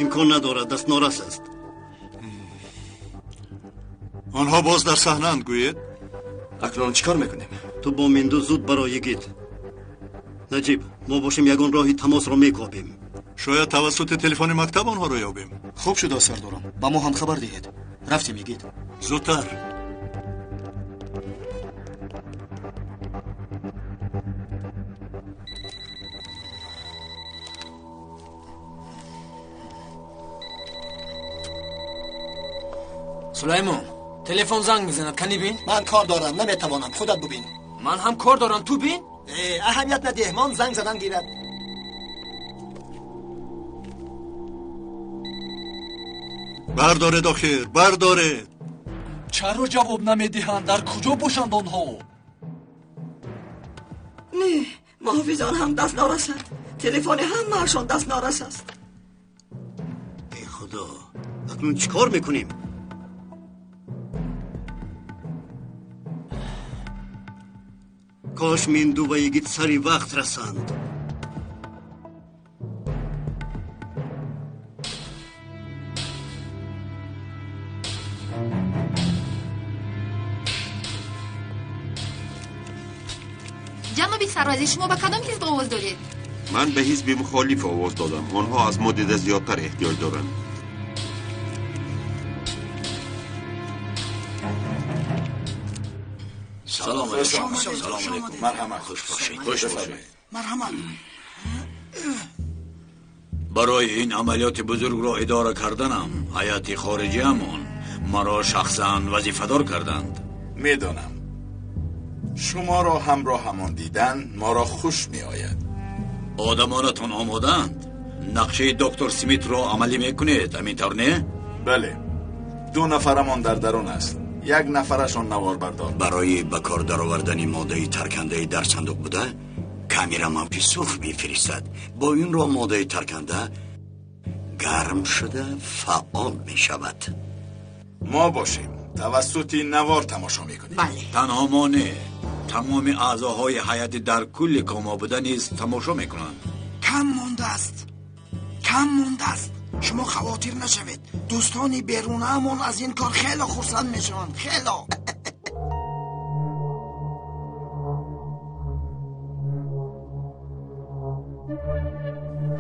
Имкон надорад, дастнорас аст. Онҳо боз дар саҳнаанд, гӯед? Акнун чӣ кор мекунем? Ту бо Минду зуд баро, йигит. Наҷиб, мо бошем ягон роҳи тамосро мекобем. Шояд тавассути телефони мактаб онҳоро ёбем. Хуб шуда, сардорам. Ба мо ҳам хабар диҳед. Рафтем, йигит. Зудтар. Сулаймон, телефон занг мезанад, кани бин? Ман кор дорам, наметавонам, худат бубин. Ман ҳам кор дорам, ту бин? Аҳамият надеҳ, мон занг задан гирад. Бардоред, охир, бардоред. Чаро ҷавоб намедиҳанд? Дар куҷо бошанд онҳо? Не, муҳофизон ҳам даст нарасанд. Телефони ҳамаашон даст нарас аст. Эй худо, акнун чӣ кор мекунем? Кош Минду ва йигит сари вақт расанд. Ҷаноби сарвазир, шумо ба кадом ҳизб овоз додед? Ман ба ҳизби мухолиф овоз додам. Онҳо аз мо дида зиёдтар эҳтиёҷ доранд. Салом алейкум. Салом алейкум. Марҳамат. Хуш бошед. Хуш бошед. Марҳамат. Барои ин амалиёти бузургро идора карданам ҳайати хориҷиамон маро шахсан вазифадор карданд. Медонам. Шуморо ҳамроҳамон дидан моро хуш меояд. Одамонатон омодаанд? Нақшаи доктор Смитро амалӣ мекунед, ҳамин тавр не? Бале. Ду нафарамон дар дарун аст. Як нафарашон наворбардор. Барои ба кор даровардани моддаи таркандаи дар сандуқ буда, камера мавҷи сурх мефиристад. Бо ин роҳ моддаи тарканда гарм шуда фаъол мешавад. Мо бошем тавассути навор тамошо мекунем. Бале. Танҳо мо не, тамоми аъзоҳои ҳайати дар кулли кома буда низ тамошо мекунанд. Кам мондааст, кам мондааст. Шумо хавотир нашавед. Дӯстони берунаамон аз ин кор хело хурсанд мешаванд, хело.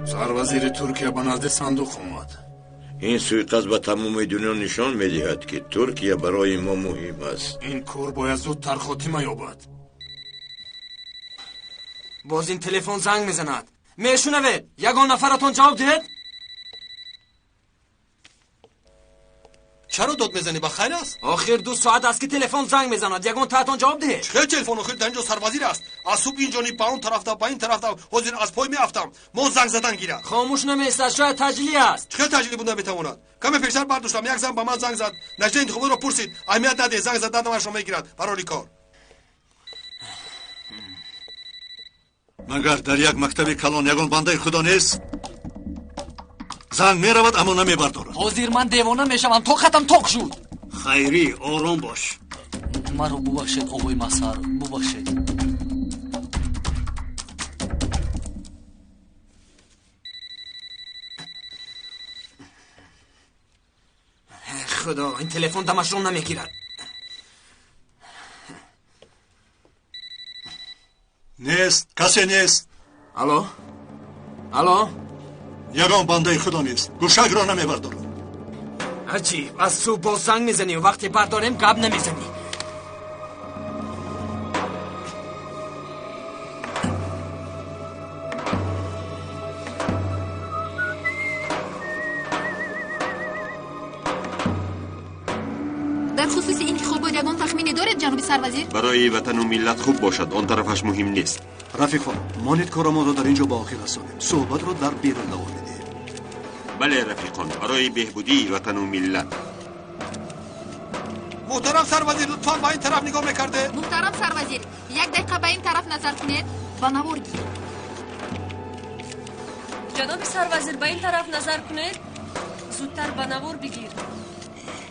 Сарвазири Туркия ба назди сандуқ омад. Ин суиқасд ба тамоми дунё нишон медиҳад, ки Туркия барои мо муҳим аст. Ин кор бояд зудтар хотима ёбад. Боз ин телефон занг мезанад. Мешунавед? Ягон нафаратон ҷавоб диҳед? Чаро дод мезанӣ? Ба хайр аст? Охир 2 соат аст, ки телефон занг мезанад. Ягон таатон ҷавоб диҳед. Чӣ телефон? Охир дар инҷо сарвазир аст. Аз субҳ инҷониб ба он тарафта, ба ин тарафта, ҳозир аз пой меафтам. Мо занг задан гирад. Хомӯш намеистад, шояд таҷлӣ аст. Чӣ таҷлӣ буда метавонад? Каме пештар бардоштам, як зан ба ман занг зад. Наҷдаи интихоботро пурсид. Аҳамият надеҳ, занг заданамашро мегирад. Барори кор. Магар дар як мактаби калон ягон бандаи худо нест? Занг меравад, аммо намебардорад. Ҳозир ман девона мешавам, тоқатам тоқ шуд. Хайрӣ, ором бош. Маро бубахшед, оғои Масар, бубахшед. Худо, ин телефон дамашро намегирад. Нест, касе нест. Алло, алло. Ягон бандаи худо нест. Гӯшакро намебардорад. Аҷиб, аз субҳ боз занг мезанӣ, вақте бардорем гап намезанӣ. Дар хусуси интихобот ягон тахмине доред, ҷаноби сарвазир? Барои ватану миллат хуб бошад, он тарафаш муҳим нест. Рафиқон, монед корамонро дар ин ҷо ба охир расонем. Суҳбатро дар берун давом медиҳем. Бале, рафиқон, барои беҳбудии ватану миллат. Муҳтарам сарвазир, лутфан ба ин тараф нигоҳ мекарде. Муҳтарам сарвазир, як дақиқа ба ин тараф назар кунед ва навор гиред. Ҷаноби сарвазир, ба ин тараф назар кунед, зудтар ба навор бигир.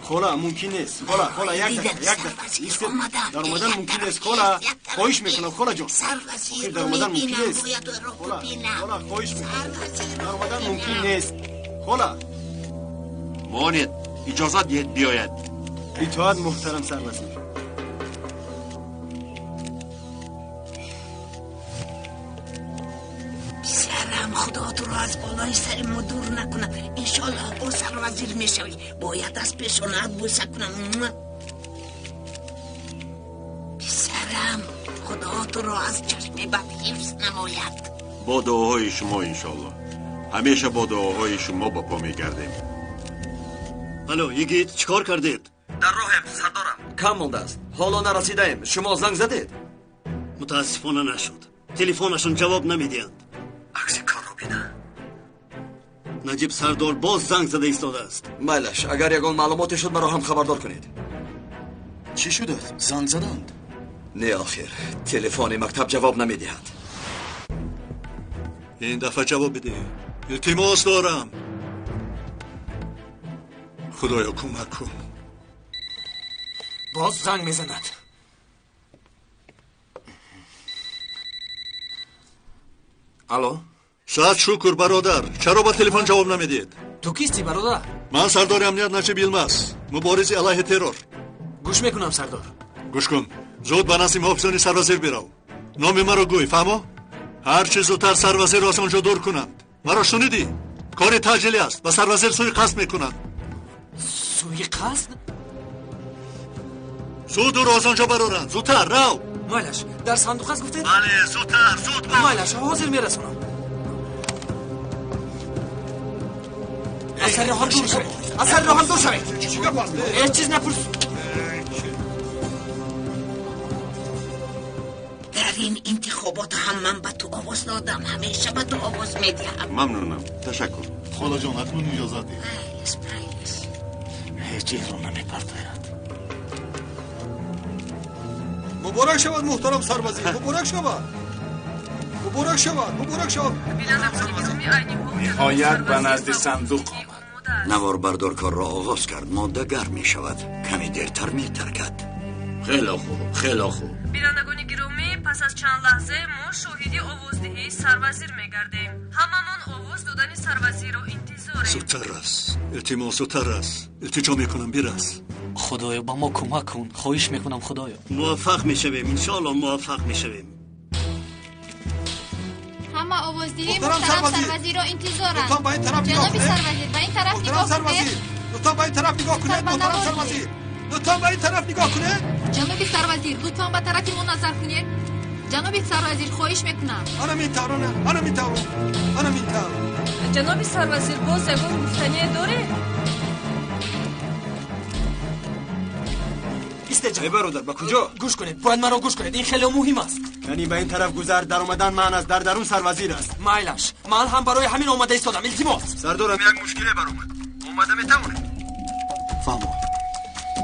Хола, мумкин нест. Хола, хола, як дақиқа, як дақиқа. Дар омадан мумкин нест, хола. Хоҳиш мекунам, хола ҷон. Сарвазир, дар омадан мумкин нест. Бояд ӯро Хола, бубинам. хола, хоҳиш мекунам. Сарвазирро Дар омадан мумкин мебинам. нест. Хола. Монед, иҷозат диҳед биёяд. Итоат, муҳтарам сарвазир. Писарам, худо туро аз болои сари мо дур накунад. Иншоллоҳ бо сарвазир мешавӣ. Бояд аз пешонаат бӯса кунам. Писарам, худо туро аз чашми бад ҳифз намояд. Бо дуоҳои шумо, иншоллоҳ. Ҳамеша бо дуоҳои шумо ба по мегардем. Алло, йигит, чӣ кор кардед? Дар роҳем, сардорам. Кам мондааст. Ҳоло нарасидаем. Шумо занг задед? Мутаассифона нашуд. Телефонашон ҷавоб намедиҳанд. Акси корро бина. Наҷиб сардор боз занг зада истодааст. Майлаш, агар ягон маълумоте шуд, маро ҳам хабардор кунед. Чӣ шудааст? Занг заданд? Не, охир, телефони мактаб ҷавоб намедиҳад. Ин дафъа ҷавоб бидеҳ. Илтимос дорам. Худоё, кӯмак кун. Боз занг мезанад. Алло? Сад шукр, бародар. Чаро ба телефон ҷавоб намедиҳед? Ту кистӣ, бародар? Ман сардори амният Наҷиб Йилмаз, муборизи алайҳи террор. Гӯш мекунам, сардор. Гӯш кун. Зуд ба назди муҳофизони сарвазир бирав. Номи маро гӯй, фаҳмо? Ҳарчи зудтар сарвазирро аз он ҷо дур кунанд. Маро шунидӣ? Кори таъҷилӣ аст. Ба сарвазир суиқасд мекунанд. Суиқасд? Зуд ӯро аз он ҷо бароранд. Зудтар, рав. Майлаш, дар сандуқ аст гуфтед? Бале, зудтар, зуд бош. Майлаш, ҳозир мерасонам. Аз сари роҳам дур шавед. Аз сари роҳам дур шавед. Ҳеҷ чиз напурс. Дар ин интихобот ҳам ман ба ту овоз додам. Ҳамеша ба ту овоз медиҳам. Мамнунам, ташаккур. Холаҷон, акнун иҷозат диҳед. Майлаш, майлаш. Ҳеҷ чизро намепартояд. Муборак шавад, муҳтарам сарвазир. Муборак шавад. Муборак шавад. Муборак шавад. Ниҳоят ба назди сандуқ омад. Наворбардор корро оғоз кард. Модда гарм мешавад. Каме дертар метаркад. Хеле хуб, хеле хуб. Бинандагони гиромӣ, пас аз чанд лаҳза мо шоҳиди овоздиҳии сарвазир мегардем. Ҳамамон овоз додани сарвазирро интизорем. Зудтар рас. Илтимос, зудтар рас. Илтиҷо мекунам, бирас. Худоё, ба мо кӯмак кун. Хоҳиш мекунам, Худоё. Муваффақ мешавем, иншоаллоҳ муваффақ мешавем. Ҳама овоздиҳии муҳтарам сарвазирро интизоранд. Ҷаноби сарвазир, ба ин тараф нигоҳ кунед. Лутфан ба ин тараф нигоҳ кунед, муҳтарам сарвазир. Лутфан ба ин тараф нигоҳ кунед. Ҷаноби сарвазир, лутфан ба тарафи мо назар кунед. Ҷаноби сарвазир, хоҳиш мекунам. Ана минтавр, ана минтавр, ана минтавр. Ҷаноби сарвазир, боз ягон гуфтание доред? Эй бародар, ба куҷо? Гӯш кунед, бояд маро гӯш кунед. Ин хеле муҳим аст. Яъне ба ин тараф гузар, даромадан манъ аст, дар дарун сарвазир аст. Майлаш, ман ҳам барои ҳамин омада истодам. Илтимос. Сардорам, як мушкиле баромад. Омада метавонед? Фаҳмо.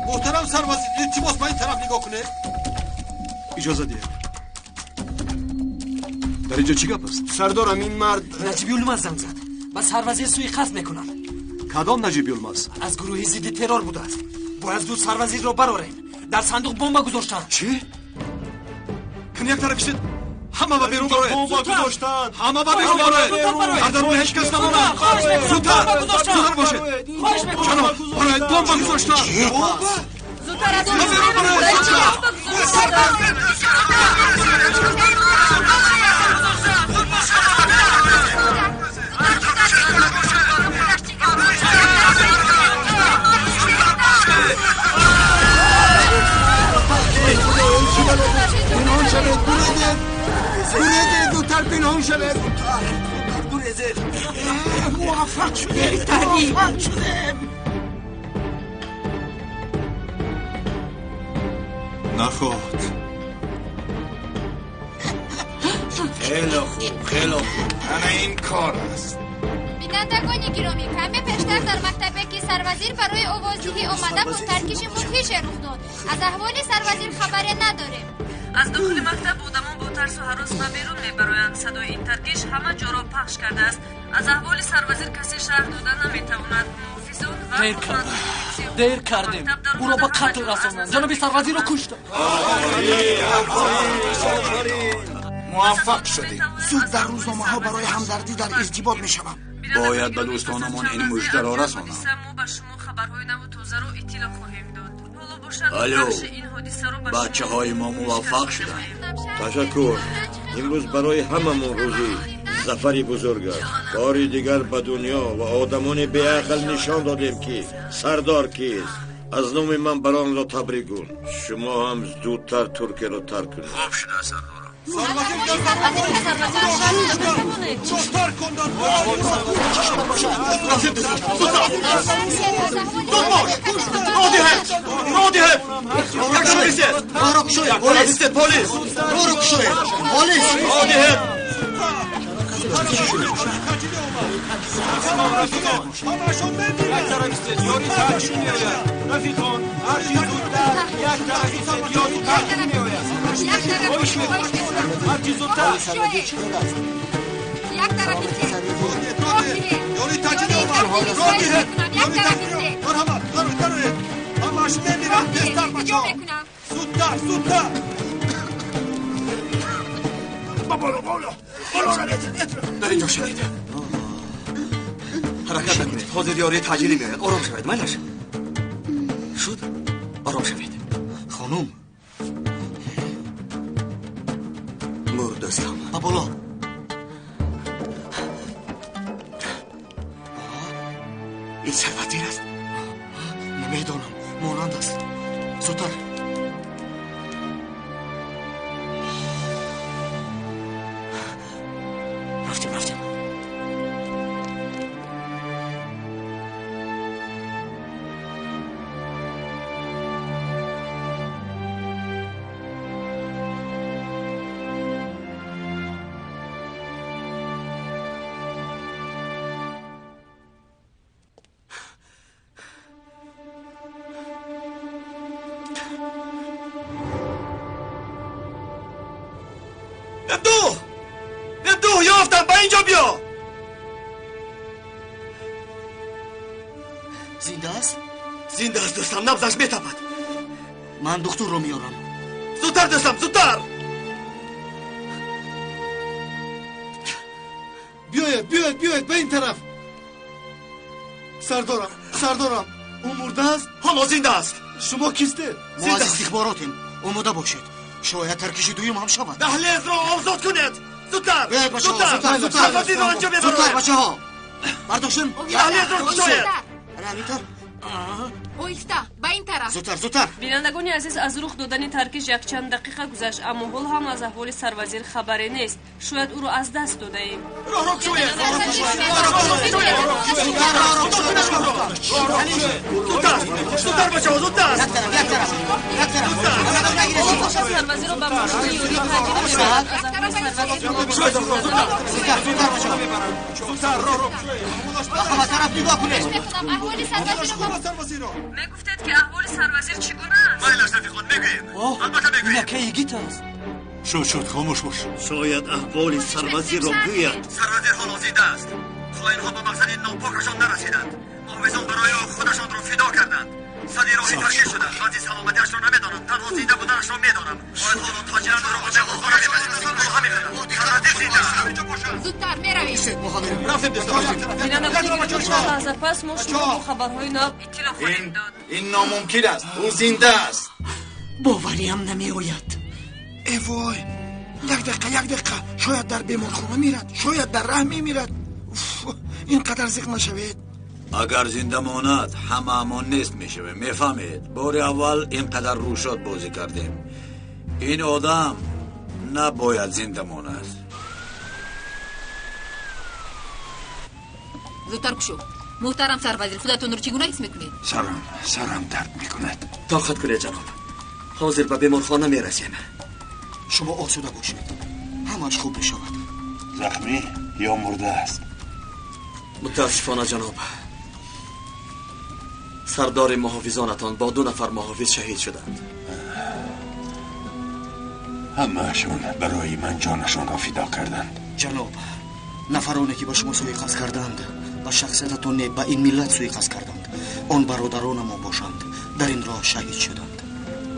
Муҳтарам сарвазир, илтимос, ба ин тараф нигоҳ кунед. Иҷоза диҳед. Дар инҷо чӣ гап аст? Сардорам, ин мард Наҷиб Юлмаз занг зад. Ба сарвазир суиқасд мекунанд. Кадом Наҷиб Юлмаз? Аз гурӯҳи зидди террор будааст. Бояд зуд сарвазирро барорем. Дар сандуқ бомба гузоштанд. Чӣ? Кани як тараф истед. Ҳама ба берун бароед. Бомба гузоштанд. Ҳама ба берун бароед. Дар дарун ҳеҷ кас намонад. Зудтар, зудтар бошед. Ҷаноб, бароед, бомба гузоштанд. Бомба? Зудтар аз Ба берун бароед, зудтар. پنهان شوید، گریزید، گریزید، زودتر پنهان شوید. گریزید. موفق شدیم، موفق شدیم. نخواهد. خیلی خوب، خیلی خوب. ана ин кор аст. Бинандагони гиромӣ, каме пештар дар мактабе ки сарвазир барои овоздиҳӣ омада буд, таркиши мудҳише рух дод. Аз аҳволи сарвазир хабаре надорем. Аз дохили мактаб одамон бо тарсу ҳарос ба берун мебароянд. Садои ин таркиш ҳама ҷоро пахш кардааст. Аз аҳволи сарвазир касе шарҳ дода наметавонад. Муҳофизон ва Дер кардем, дер кардем. Ӯро ба қатл расонданд. Ҷаноби сарвазирро куштанд. Муваффақ шудем. Зуд дар рӯзномаҳо барои ҳамдардӣ дар иртибот мешавам. Бояд ба дӯстонамон ин муждаро расонам. Мо ба шумо Хабарҳои наву тозаро иттилоъ хоҳем дод. Ҳоло бошад, Алло, бахши ин ҳодисаро ба шумо бачаҳои мо муваффақ шуданд. Ташаккур. Имрӯз барои ҳамамон рӯзи зафари бузург аст. Бори дигар ба дунё ва одамони беақл нишон додем, ки сардор кист. Аз номи ман баронро табрик гун. Шумо ҳам зудтар Туркияро тарк кунед. Хуб шуда, сардорам. Дар инҷо шавед, ҳаракат накунед. Ҳозир ёрии таъҷилӣ меояд. Ором шавед, майлаш шуд, ором шавед. Хонум. Мурд, дӯстам. Ба боло. Ин сарвазир аст? Намедонам, монанд аст. Зудтар. Рафтем, рафтем. Мемдуҳ! Мемдуҳ, ёфтам, ба инҷо биё! Зинда аст? Зинда аст, дӯстам, набзаш метапад. Ман духтурро меорам. Зудтар, дӯстам, зудтар! Биёед, биёед, биёед ба ин тараф. Сардорам, сардорам, ӯ мурда аст? Ҳоло зинда аст. Шумо кистед? Мо аз истихборотем. Омода бошед. Шояд таркиши дуюм ҳам шавад. Даҳлезро озод кунед! Зудтар! Биёед, бачаҳо, Зудтар! зудтар, зудтар. Сарвазирро анҷо Зудтар, мебароем! бачаҳо. Бардоштем? Даҳлезро кушоед! Ана ҳамин Оҳиста, ба ин тараф. Зудтар, зудтар. Бинандагони азиз, аз рух додани таркиш якчанд дақиқа гузашт, аммо ҳол ҳам аз аҳволи сарвазир хабаре нест. Шояд ӯро аз даст додаем. Роҳро кушоед! Зудтар! Зудтар, бачаҳо, зудтар! Бошад, сарвазирро ба мошини ёрии таъҷилӣ мебаранд. Аз аҳволи сарвазир мо Ба тараф нигоҳ кунед. Мекунам аҳволи сарвазирро. Мегуфтед, ки аҳволи сарвазир чӣ гуна аст? Майлаш, рафиқон, мегӯем. Албатта мегӯем. Инака йигит аст. Шуд, шуд, хомӯш бош. Шояд аҳволи сарвазирро гӯяд. Сарвазир ҳоло зинда аст. Хоинҳо ба мақсади нопокашон нарасиданд. Муҳофизон барои ӯ худашонро фидо карданд. Сади роҳи таркиш шуданд. Вазъи саломатиашро намедонам, танҳо зинда буданашро медонам. Бояд ҳоло тоҷиран ӯро ба беморхона мебарем. Ӯ ҳамин қадар. Сарвазир зинда аст. Зудтар меравем. Рафтем, дӯстон. Бинандагони гиромӣ, чанд лаҳза пас мо шуморо бо хабарҳои нав иттилоъ хоҳем дод. Ин номумкин аст. Ӯ зинда аст. Бовариам намеояд. Э вой, як дақиқа, як дақиқа. Шояд дар беморхона мирад, шояд дар раҳ мемирад. Уф, ин қадар зиқ нашавед. Агар зинда монад, ҳамаамон нест мешавем, мефаҳмед? Бори аввал ин қадар рӯшод бозӣ кардем. Ин одам набояд зинда монад. Зудтар кушо. Муҳтарам сарвазир, худатонро чӣ гуна ҳис мекунед? Сарам, сарам дард мекунад. Тоқат кунед, ҷаноб. Ҳозир ба беморхона мерасем. Шумо осуда бошед. Ҳамааш хуб мешавад. Захмӣ ё мурда аст? Мутаассифона, ҷаноб, сардори муҳофизонатон бо ду нафар муҳофиз шаҳид шуданд. Ҳамаашон барои ман ҷонашонро фидо карданд. Ҷаноб, нафароне ки ба шумо суиқасд карданд, ба шахсиятатон не, ба ин миллат суиқасд карданд. Он бародаронамо бошанд, дар ин роҳ шаҳид шуданд.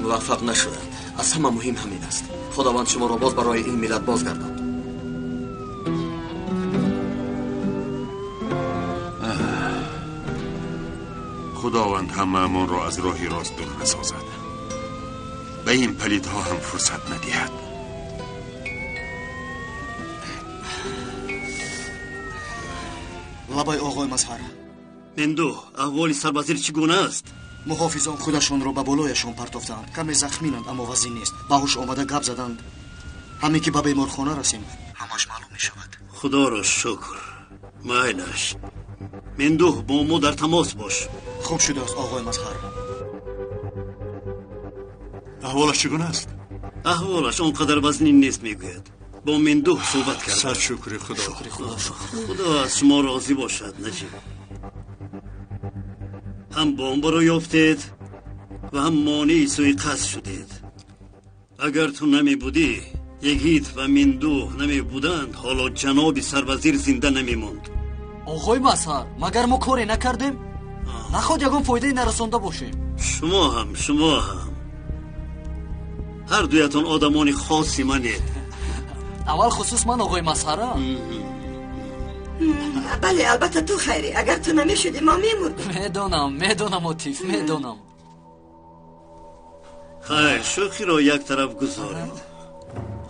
Муваффақ нашуданд. Аз ҳама муҳим ҳамин аст. Худованд шуморо боз барои ин миллат бозгардонд. Худованд ҳамаамонро аз роҳи рост дур насозад, ба ин палидҳо ҳам фурсат надиҳад. Лабай оғои Мазҳар. Мендӯ, аҳволи сарвазир чӣ гуна аст? Муҳофизон худашонро ба болояшон партофтаанд. Каме захминанд, аммо вазин нест. Ба ҳуш омада гап заданд. Ҳамин ки ба беморхона расем, ҳамаш маълум мешавад. Худоро шукр. Майлаш. Мендӯ, бо мо дар тамос бош. Хуб шудааст, оғои Мазҳар. Аҳволаш чӣ гуна аст? Аҳволаш он қадар вазнин нест, мегӯяд. Бо Мендӯ суҳбат кардам. Сад шукри Худо. Шукри Худо. Худо аз шумо розӣ бошад, Наҷиб. Ҳам бомбаро ёфтед ва ҳам монеи суиқасд шудед. Агар ту намебудӣ, Йигит ва Мендӯ намебуданд, ҳоло ҷаноби сарвазир зинда намемонд. Оғои Мазҳар, магар мо коре накардем? Наход ягон фоидае нарасонда бошем. Шумо ҳам, шумо ҳам. Ҳар дуятон одамони хоси манед. Аввал хусус ман, оғои Мазҳара. Бале, албатта ту хайрӣ. Агар ту намешудӣ, мо мемурдем. Медонам, медонам, Отиф, медонам. Хайр, шӯхиро як тараф гузоред.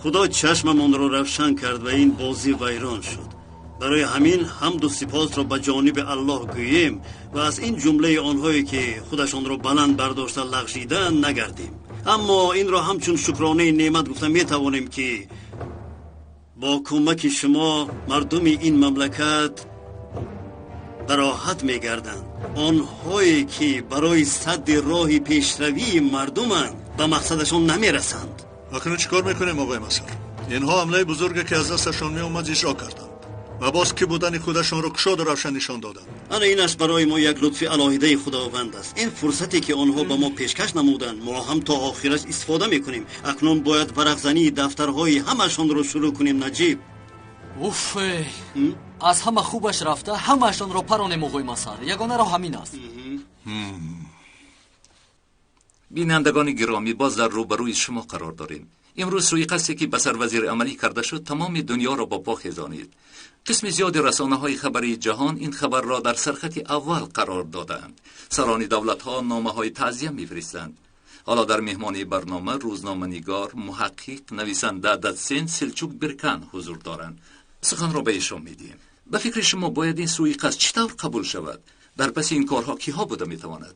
Худо чашмамонро равшан кард ва ин бозӣ вайрон шуд. Барои ҳамин ҳамду сипосро ба ҷониби Аллоҳ гӯем ва аз ин ҷумлаи онҳое ки худашонро баланд бардошта лағжиданд нагардем. Аммо инро ҳамчун шукронаи неъмат гуфта метавонем ки бо кӯмаки шумо мардуми ин мамлакат ба роҳат мегарданд. Онҳое ки барои садди роҳи пешравии мардуманд ба мақсадашон намерасанд. Акнун чӣ кор мекунем, оғои Мазҳар? Инҳо ҳамлаи бузурге ки аз дасташон меомад иҷро карданд ва боз кӣ будани худашонро кушоду равшан нишон доданд. Ана инаш барои мо як лутфи алоҳидаи Худованд аст. Ин фурсате ки онҳо ба мо пешкаш намуданд, мо ҳам то охираш истифода мекунем. Акнун бояд варақзании дафтарҳои ҳамашонро шурӯъ кунем, Наҷиб. Уф, аз ҳама хубаш рафта ҳамаашонро паронем, оғои Мазҳар. Ягона роҳ ҳамин аст. Бинандагони гиромӣ, боз дар рӯбарӯи шумо қарор дорем. Имрӯз суиқасде ки ба сарвазир амалӣ карда шуд, тамоми дунёро ба по хезонид. Қисми зиёди расонаҳои хабарии ҷаҳон ин хабарро дар сархати аввал қарор додаанд. Сарони давлатҳо номаҳои таъзия мефиристанд. Ҳоло дар меҳмонии барнома рӯзноманигор, муҳаққиқ, нависанда датсент Селчук Биркан ҳузур доранд. Суханро ба эшон медиҳем. Ба фикри шумо бояд ин суиқасд чӣ тавр қабул шавад? Дар паси ин корҳо киҳо буда метавонад?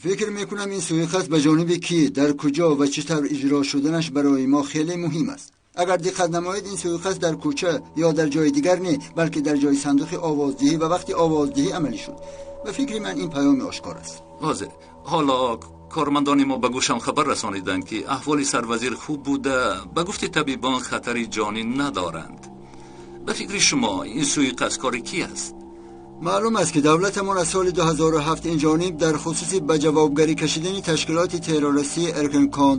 Фикр мекунам ин суиқасд ба ҷониби кӣ, дар куҷо ва чӣ тавр иҷро шуданаш барои мо хеле муҳим аст. Агар диққат намоед, ин суиқасд дар кӯча ё дар ҷои дигар не, балки дар ҷои сандуқи овоздиҳӣ ва вақти овоздиҳӣ амалӣ шуд. Ба фикри ман ин паёми ошкор аст. Возеҳ. Ҳоло кормандони мо ба гӯшам хабар расониданд ки аҳволи сарвазир хуб буда, ба гуфти табибон хатари ҷонӣ надоранд. Ба фикри шумо ин суиқасд кори кӣ аст? Маълум аст ки давлатамон аз соли 2007 ин ҷониб дар хусуси ба ҷавобгарӣ кашидани ташкилоти террористии Эргенекон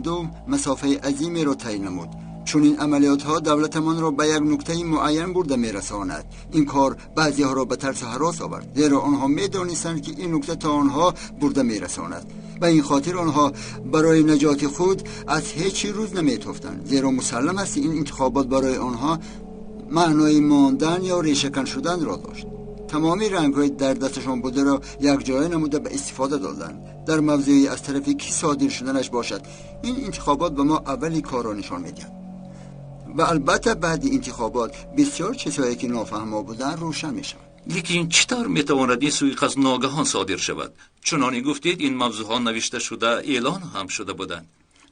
масофаи азимеро тай намуд. Чунин амалиётҳо давлатамонро ба як нуктаи муайян бурда мерасонад. Ин кор баъзеҳоро ба тарсу ҳарос овард, зеро онҳо медонистанд ки ин нукта то онҳо бурда мерасонад. Ба ин хотир онҳо барои наҷоти худ аз ҳеҷ чиз рӯз наметофтанд, зеро мусаллам аст ин интихобот барои онҳо маънои мондан ё решакан шуданро дошт. Тамоми рангҳои дар дасташон бударо якҷоя намуда ба истифода доданд. Дар мавзӯи аз тарафи кӣ содир шуданаш бошад, ин интихобот ба мо аввали корро нишон медиҳад. Ва албатта баъди интихобот бисёр чизҳое ки нофаҳмо буданд рӯшан мешавад. Лекин чӣ тавр метавонад ин суиқасд ногаҳон содир шавад? Чуноне гуфтед, ин мавзӯъҳо навишта шуда, эълон ҳам шуда буданд.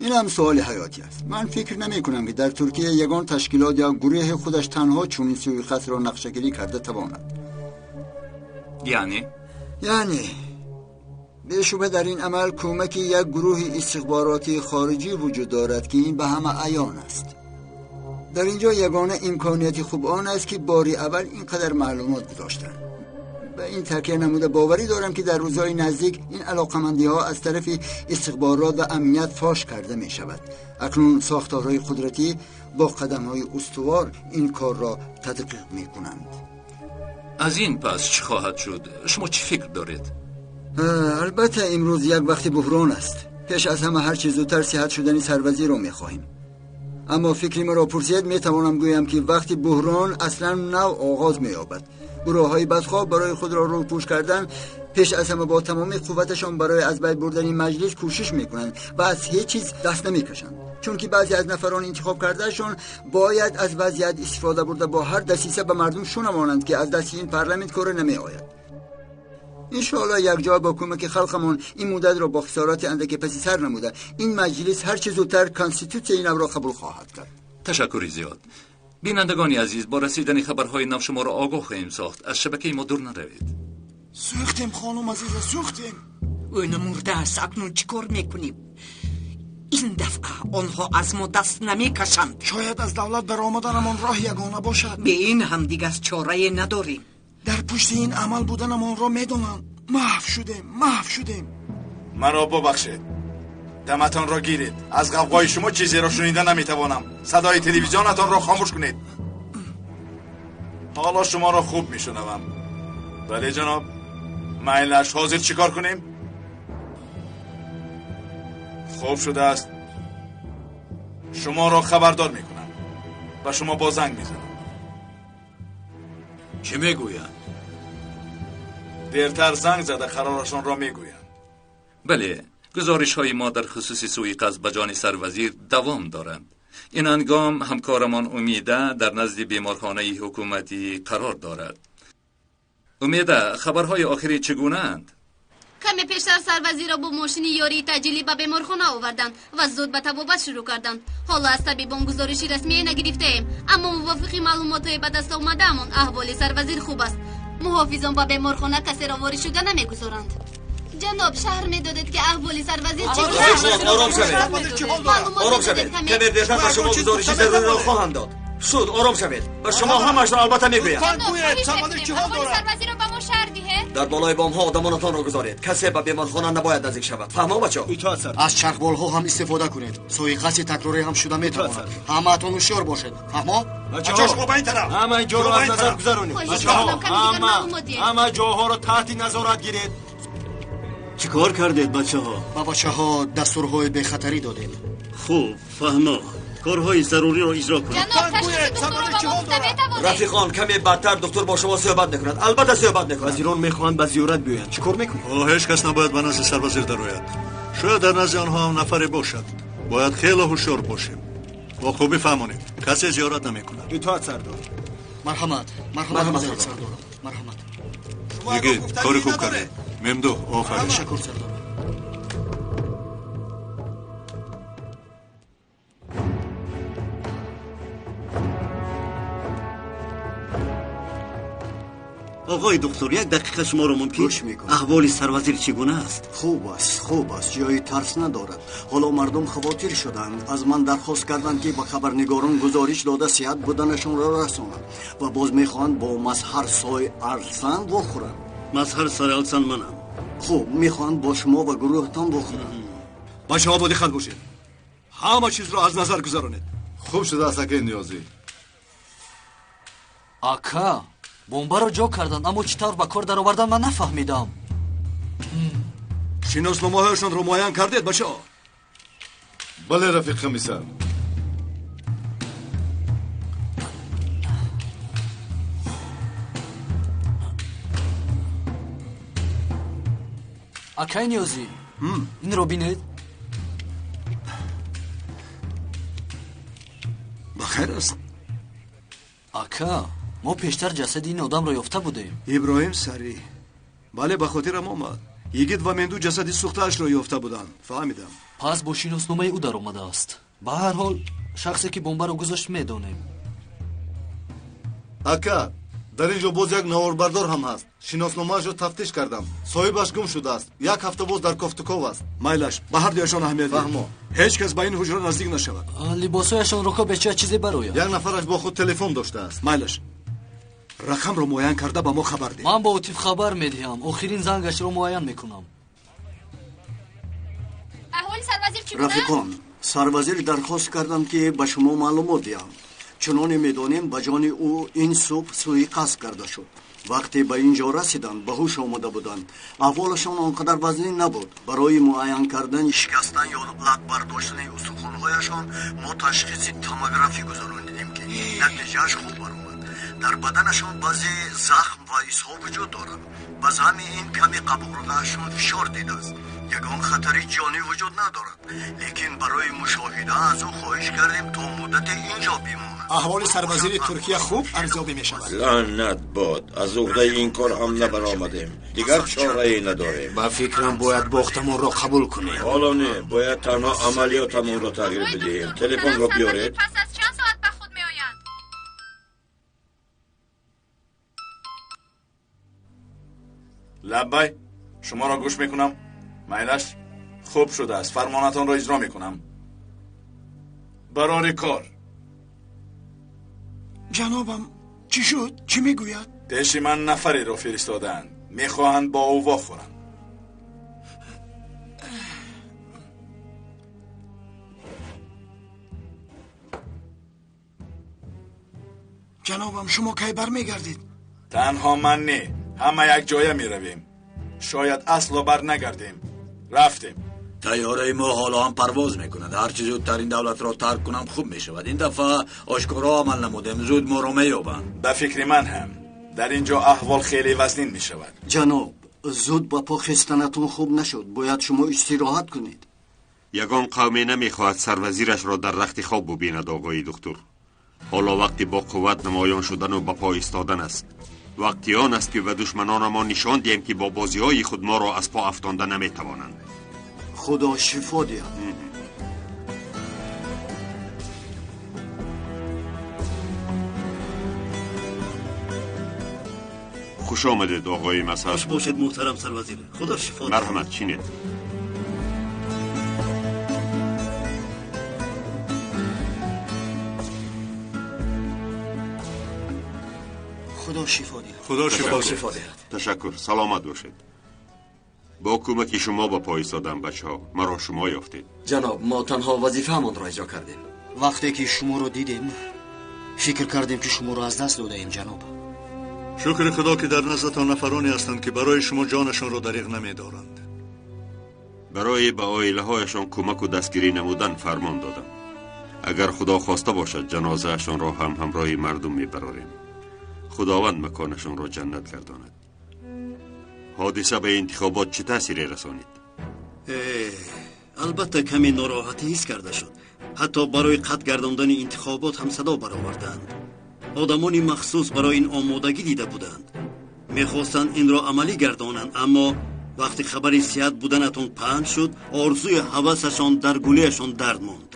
Ин ҳам суоли ҳаётӣ аст. Ман фикр намекунам ки дар Туркия ягон ташкилот ё гурӯҳи худаш танҳо чунин суиқасдро нақшагирӣ карда тавонад. Яъне? Яъне бешубҳа дар ин амал кӯмаки як гурӯҳи истихборотии хориҷӣ вуҷуд дорад ки ин ба ҳама аён аст. Дар инҷо ягона имконияти хуб он аст ки бори аввал ин қадар маълумот гузоштанд. Ба ин такя намуда боварӣ дорам ки дар рӯзҳои наздик ин алоқамандиҳо аз тарафи истихборот ва амният фош карда мешавад. Акнун сохторҳои қудратӣ бо қадамҳои устувор ин корро тадқиқ мекунанд. Аз ин пас чӣ хоҳад шуд? Шумо чӣ фикр доред? Албатта имрӯз як вақти буҳрон аст. Пеш аз ҳама ҳарчи зудтар сиҳат шудани сарвазирро мехоҳем. Аммо фикри маро пурсед, метавонам гӯям ки вақти буҳрон аслан нав оғоз меёбад. Гурӯҳҳои бадхоҳ барои худро рӯпӯш кардан Пеш аз ҳама бо тамоми қувваташон барои аз байн бурдани маҷлис кӯшиш мекунанд ва аз ҳеҷ чиз даст намекашанд, чунки баъзе аз нафарон интихоб кардаашон бояд аз вазъият истифода бурда бо ҳар дасиса ба мардум шунавонанд, ки аз дасти ин парламент коре намеояд. иншоаллоҳ якҷоя бо кӯмаки халқамон ин муддатро бо хисороти андаке паси сар намуда ин маҷлис ҳарчи зудтар конститутсияи навро қабул хоҳад кард. Ташаккури зиёд. Бинандагони азиз, бо расидани хабарҳои нав шуморо огоҳ хоҳем сохт. Аз шабакаи мо дур наравед. Сӯхтем, хонум азиза, сӯхтем. Ӯ намурдааст, акнун чӣ кор мекунем? Ин дафъа онҳо аз мо даст намекашанд. Шояд аз давлат баромаданамон роҳи ягона бошад. Бе ин ҳам дигар чорае надорем. Дар пушти ин амал буданамонро медонанд. Маҳв шудем, маҳв шудем. Маро бубахшед, даматонро гиред. Аз ғавғои шумо чизеро шунида наметавонам. Садои телевизионатонро хомӯш кунед. Ҳоло шуморо хуб мешунавам. Бале ҷаноб, майлаш, ҳозир чӣ кор кунем? Хуб шудааст. Шуморо хабардор мекунам. Ба шумо боз занг мезанам. Чӣ мегӯянд? Дертар занг зада қарорашонро мегӯянд. Бале, гузоришҳои мо дар хусуси суиқасд ба ҷони сарвазир давом доранд. Ин ҳангом ҳамкорамон Умида дар назди беморхонаи ҳукуматӣ қарор дорад. Умеда, хабарҳои охирӣ чӣ гунаанд? Каме пештар сарвазирро бо мошини ёрии таъҷилӣ ба беморхона оварданд ва зуд ба табобат шурӯъ карданд. Ҳоло аз табибон гузориши расмие нагирифтаем, аммо мувофиқи маълумотҳои ба даст омадаамон аҳволи сарвазир хуб аст. Муҳофизон ба беморхона касеро ворид шуда намегузоранд. Ҷаноб, шаҳр медодед, ки аҳволи сарвазир чӣ гуна аст? Ором шавед, ором шавед. Каме дертар ба шумо гузориши заруриро хоҳанд дод. Шуд, ором шавед. Ба шумо ҳамаашро албатта мегӯям. Сарвазирро ба мо шаҳр диҳед. Дар болои бомҳо одамонатонро гузоред. Касе ба беморхона набояд наздик шавад. Фаҳмо, бачо? Аз чархболҳо ҳам истифода кунед. Суиқасди такрорӣ ҳам шуда метавонад. Ҳамаатон ҳушёр бошед. Фаҳмо? Бачаҳо, шумо ба ин тараф. Ҳама ҷоро аз назар гузаронед. Бачаҳо, ҳама ҷоҳоро таҳти назорат гиред. Чӣ кор кардед, бачаҳо? Ба бачаҳо дастурҳои бехатарӣ додем. Хуб, фаҳмо. Корҳои заруриро иҷро кунед. Ҷаноб, ташхиси духтурро ба мо гуфта метавонед? Рафиқон, каме баъдтар духтур бо шумо суҳбат мекунад. Албатта суҳбат мекунад. Вазирон мехоҳанд ба зиёрат биёянд. Чӣ кор мекунед? Ҳоло ҳеҷ кас набояд ба назди сарвазир дарояд. Шояд дар назди онҳо ҳам нафаре бошад. Бояд хеле ҳушёр бошем. Бо хубӣ фаҳмонем, касе зиёрат намекунад. Итоат, сардор. Марҳамат, марҳамат, сардор. Марҳамат. Йигит, кори хуб кардед. Мемдуҳ, офарин. Ташаккур, сардор. Оғои доктор, як дақиқа шуморо мумкин? Гӯш мекунам. Аҳволи сарвазир чӣ гуна аст? Хуб аст, хуб аст, ҷои тарс надорад. Ҳоло мардум хавотир шуданд. Аз ман дархост карданд, ки ба хабарнигорон гузориш дода сиҳат буданашонро расонанд ва боз мехоҳанд бо Мазҳар Сой Арслан вохӯранд. Мазҳар Сой Арслан манам. Хуб, мехоҳанд бо шумо ва гурӯҳтон вохӯранд. Бачаҳо, бо диққат бошед. Ҳама чизро аз назар гузаронед. Хуб шудааст, акаи Ниёзӣ. Ака, бомбаро ҷо карданд, аммо чӣ тавр ба кор даровардан ман нафаҳмидам. Шиносномаҳояшонро муайян кардед, бачаҳо? Бале, рафиқ комиссар. Акай Ниёзӣ, инро бинед. Ба хайр аст? Ака, мо пештар ҷасади ин одамро ёфта будем. Иброҳим Сарӣ. Бале, ба хотирам омад. Йигит ва Менду ҷасади сӯхтаашро ёфта буданд. Фаҳмидам. Пас бо шиносномаи ӯ даромадааст. Ба ҳар ҳол, шахсе ки бомбаро гузошт медонем. Ака, дар ин ҷо боз як наворбардор ҳам ҳаст. Шиносномаашро тафтиш кардам. Соҳибаш гум шудааст. Як ҳафта боз дар кофтуков аст. Майлаш, ба ҳар дуяшон аҳамият диҳед. Фаҳмо. Ҳеҷ кас ба ин ҳуҷра наздик нашавад. Либосҳояшонро кобе чия чизе барояд. Як нафараш бо худ телефон доштааст. Майлаш, рақамро муайян карда ба мо хабар деҳ. Ман бо Отиф хабар медиҳам. Охирин зангашро муайян мекунам. Аҳволи сарвазир чӣ гуна аст? Рафиқон, сарвазир дархост карданд, ки ба шумо маълумот диҳам. Чуноне медонем, ба ҷони ӯ ин субҳ суиқасд карда шуд. Вақте ба ин ҷо расиданд, ба ҳуш омада буданд. Аҳволашон он қадар вазнин набуд. Барои муайян кардани шикастан ё лат бардоштани устухонҳояшон мо ташхиси томографӣ гузаронидем, ки натиҷааш хуб баромад. Дар баданашон баъзе захм ва изҳо вуҷуд доранд. Ба заъми ин каме қабурғаашон фишор дидааст. Ягон хатари ҷонӣ вуҷуд надорад, лекин барои мушоҳида аз ӯ хоҳиш кардем то муддате инҷо бимонад. Аҳволи сарвазири Туркия хуб арзёбӣ мешавад. Лаънат бод, аз уҳдаи ин кор ҳам набаромадем. Дигар чорае надорем. Ба фикрам, бояд бохтамонро қабул кунем. Ҳоло не, бояд танҳо амалиётамонро тағйир бидиҳем. Телефонро биёред. Пас аз чанд соат ба худ меоянд? Лаббай, шуморо гӯш мекунам. Майлаш, хуб шудааст, фармонатонро иҷро мекунам. Барори кор. Ҷанобам, чӣ шуд? Чӣ мегӯяд? Пеши ман нафареро фиристодаанд, мехоҳанд бо ӯ вохӯранд. Ҷанобам, шумо кай бармегардед? Танҳо ман не, ҳама якҷоя меравем. Шояд асло бар нагардем. Рафтем. Тайёраи мо ҳоло ҳам парвоз мекунад. Ҳарчи зудтар ин давлатро тарк кунам хуб мешавад. Ин дафъа ошкоро амал намудем, зуд моро меёбанд. Ба фикри ман ҳам дар ин ҷо аҳвол хеле вазнин мешавад. Ҷаноб, зуд ба по хестанатон хуб нашуд. Бояд шумо истироҳат кунед. Ягон қавме намехоҳад сарвазирашро дар рахти хоб бубинад, оғои духтур. Ҳоло вақти бо қувват намоён шудану ба по истодан аст. Вақти он аст, ки ба душманонамон нишон диҳем, ки бо бозиҳои худ моро аз по афтонда наметавонанд. Худо шифо диҳад. Хуш омадед, оғои Масад. Хуш бошед, муҳтарам сарвазир. Худо шифо диҳад. Марҳамат, чинед. Худо шифо диҳад. Худо шифо диҳад. Ташаккур, саломат бошед. Бо кӯмаки шумо ба по истодам, бачаҳо. Маро шумо ёфтед. Ҷаноб, мо танҳо вазифаамонро иҷро кардем. Вақте ки шуморо дидем, фикр кардем, ки шуморо аз даст додаем, ҷаноб. Шукри Худо, ки дар наздатон нафароне ҳастанд, ки барои шумо ҷонашонро дариғ намедоранд. Барои ба оилаҳояшон кӯмаку дастгирӣ намудан фармон додам. Агар Худо хоста бошад, ҷанозаашонро ҳам ҳамроҳи мардум мебарорем. Худованд маконашонро ҷаннат гардонад. Ҳодиса ба интихобот чӣ таъсире расонид? Албатта, каме нороҳатӣ ҳис карда шуд. Ҳатто барои қатъ гардондани интихобот ҳам садо бароварданд. Одамони махсус барои ин омодагӣ дида буданд. Мехостанд инро амалӣ гардонанд, аммо вақти хабари сиҳат буданатон паҳн шуд, орзуи ҳавасашон дар гулияшон дард монд.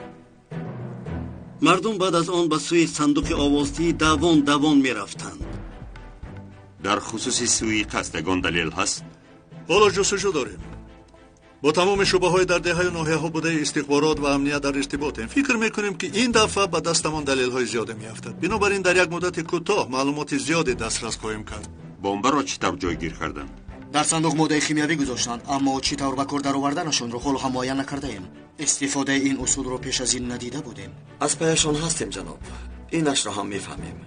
Мардум баъд аз он ба сӯи сандуқи овоздиҳӣ давон давон мерафтанд. Дар хусуси суиқасд ягон далел ҳаст? Ҳоло ҷустуҷӯ дорем. Бо тамоми шӯъбаҳои дар деҳаю ноҳияҳо будаи истихборот ва амният дар иртиботем. Фикр мекунем, ки ин дафъа ба дастамон далелҳои зиёде меафтад. Бинобар ин дар як муддати кӯтоҳ маълумоти зиёде дастрас хоҳем кард. Бомбаро чӣ тавр ҷойгир карданд? Дар сандуқ моддаи химиявӣ гузоштанд, аммо чӣ тавр ба кор дароварданашонро ҳоло ҳам муайян накардаем. Истифодаи ин усулро пеш аз ин надида будем. Аз паяшон ҳастем, ҷаноб. Инашро ҳам мефаҳмем.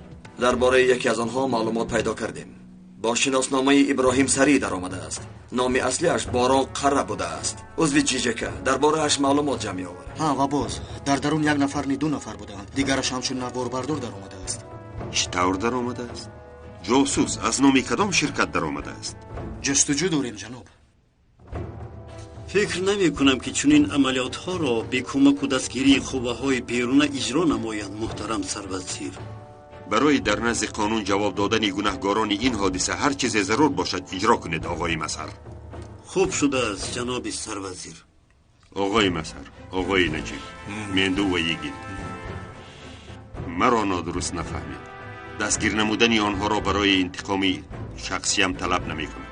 Дар бораи яке аз онҳо маълумот пайдо кардем. Бо шиносномаи Иброҳим Сарӣ даромадааст. Номи аслиаш Борон Қара будааст. Узви ЧЖК. Дар борааш маълумот ҷамъ меоварад. Ҳа, ва боз дар дарун як нафар ни ду нафар буданд. Дигараш ҳамчун наворбардор даромадааст. Чӣ тавр даромадааст? Ҷосус аз номи кадом ширкат даромадааст? Ҷустуҷӯ дорем, ҷаноб. Фикр намекунам, ки чунин амалиётҳоро бе кӯмаку дастгирии қувваҳои беруна иҷро намоянд, муҳтарам сарвазир. Барои дар назди қонун ҷавоб додани гунаҳгорони ин ҳодиса ҳар чизе зарур бошад иҷро кунед, оғои Масар. Хуб шудааст, ҷаноби сарвазир. Оғои Масар, оғои Наҷиб, Менду ва Йигит, маро нодуруст нафаҳмед. Дастгир намудани онҳоро барои интиқоми шахсиям талаб намекунам.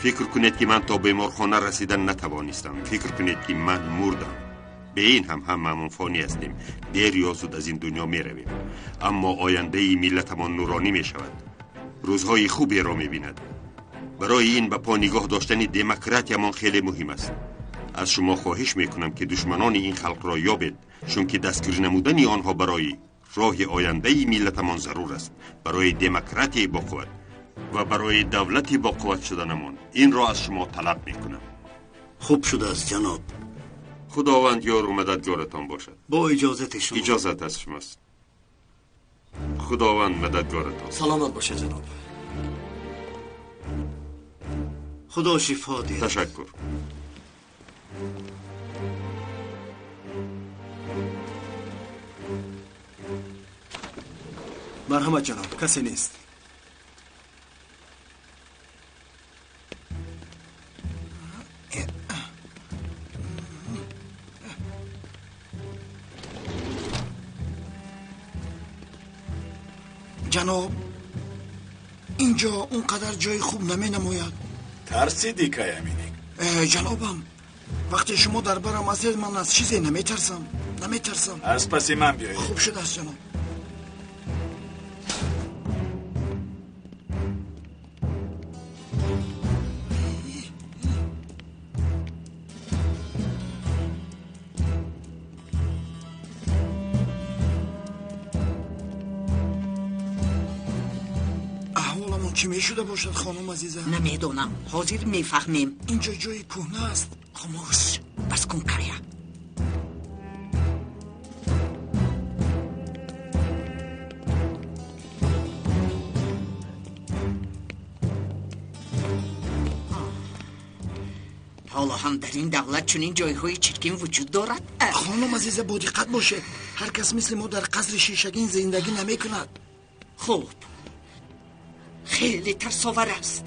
Фикр кунед, ки ман то беморхона расидан натавонистам. Фикр кунед, ки ман мурдам. Бе ин ҳам ҳамаамон фонӣ ҳастем. Дер ё зуд аз ин дунё меравем, аммо ояндаи миллатамон нуронӣ мешавад, рӯзҳои хуберо мебинад. Барои ин ба по нигоҳ доштани демократиямон хеле муҳим аст. Аз шумо хоҳиш мекунам, ки душманони ин халқро ёбед, чунки дастгир намудани онҳо барои роҳи ояндаи миллатамон зарур аст, барои демократияи боқувват ва барои давлати боқувват шуданамон. Инро аз шумо талаб мекунам. Хуб шудааст, ҷаноб. Худованд ёру мададгоратон бошад. Бо иҷозати шумо. Иҷозат аз шумост. Худованд мададгоратон. Саломат бошед, ҷаноб. Худо шифо диҳад. Ташаккур. Марҳамат, ҷаноб, касе нест. Ҷаноб, инҷо он қадар ҷои хуб наменамояд. Тарсидӣ, Каяминик? Ҷанобам, вақте шумо дар барам ҳастед, ман аз чизе наметарсам. Наметарсам. Аз паси ман биёед. Хуб шудааст, ҷаноб. Чӣ мешуда бошад, хонум азиза? Намедонам, ҳозир мефаҳмем. Инҷо ҷои кӯҳна аст. Хомӯш, бас кун, Кая. Ҳоло ҳам дар ин давлат чунин ҷойҳои чиркин вуҷуд дорад? Хонум азиза, бо диққат бошед. Ҳар кас мисли мо дар қасри шишагин зиндагӣ намекунад. Хуб, хеле тарсовар аст.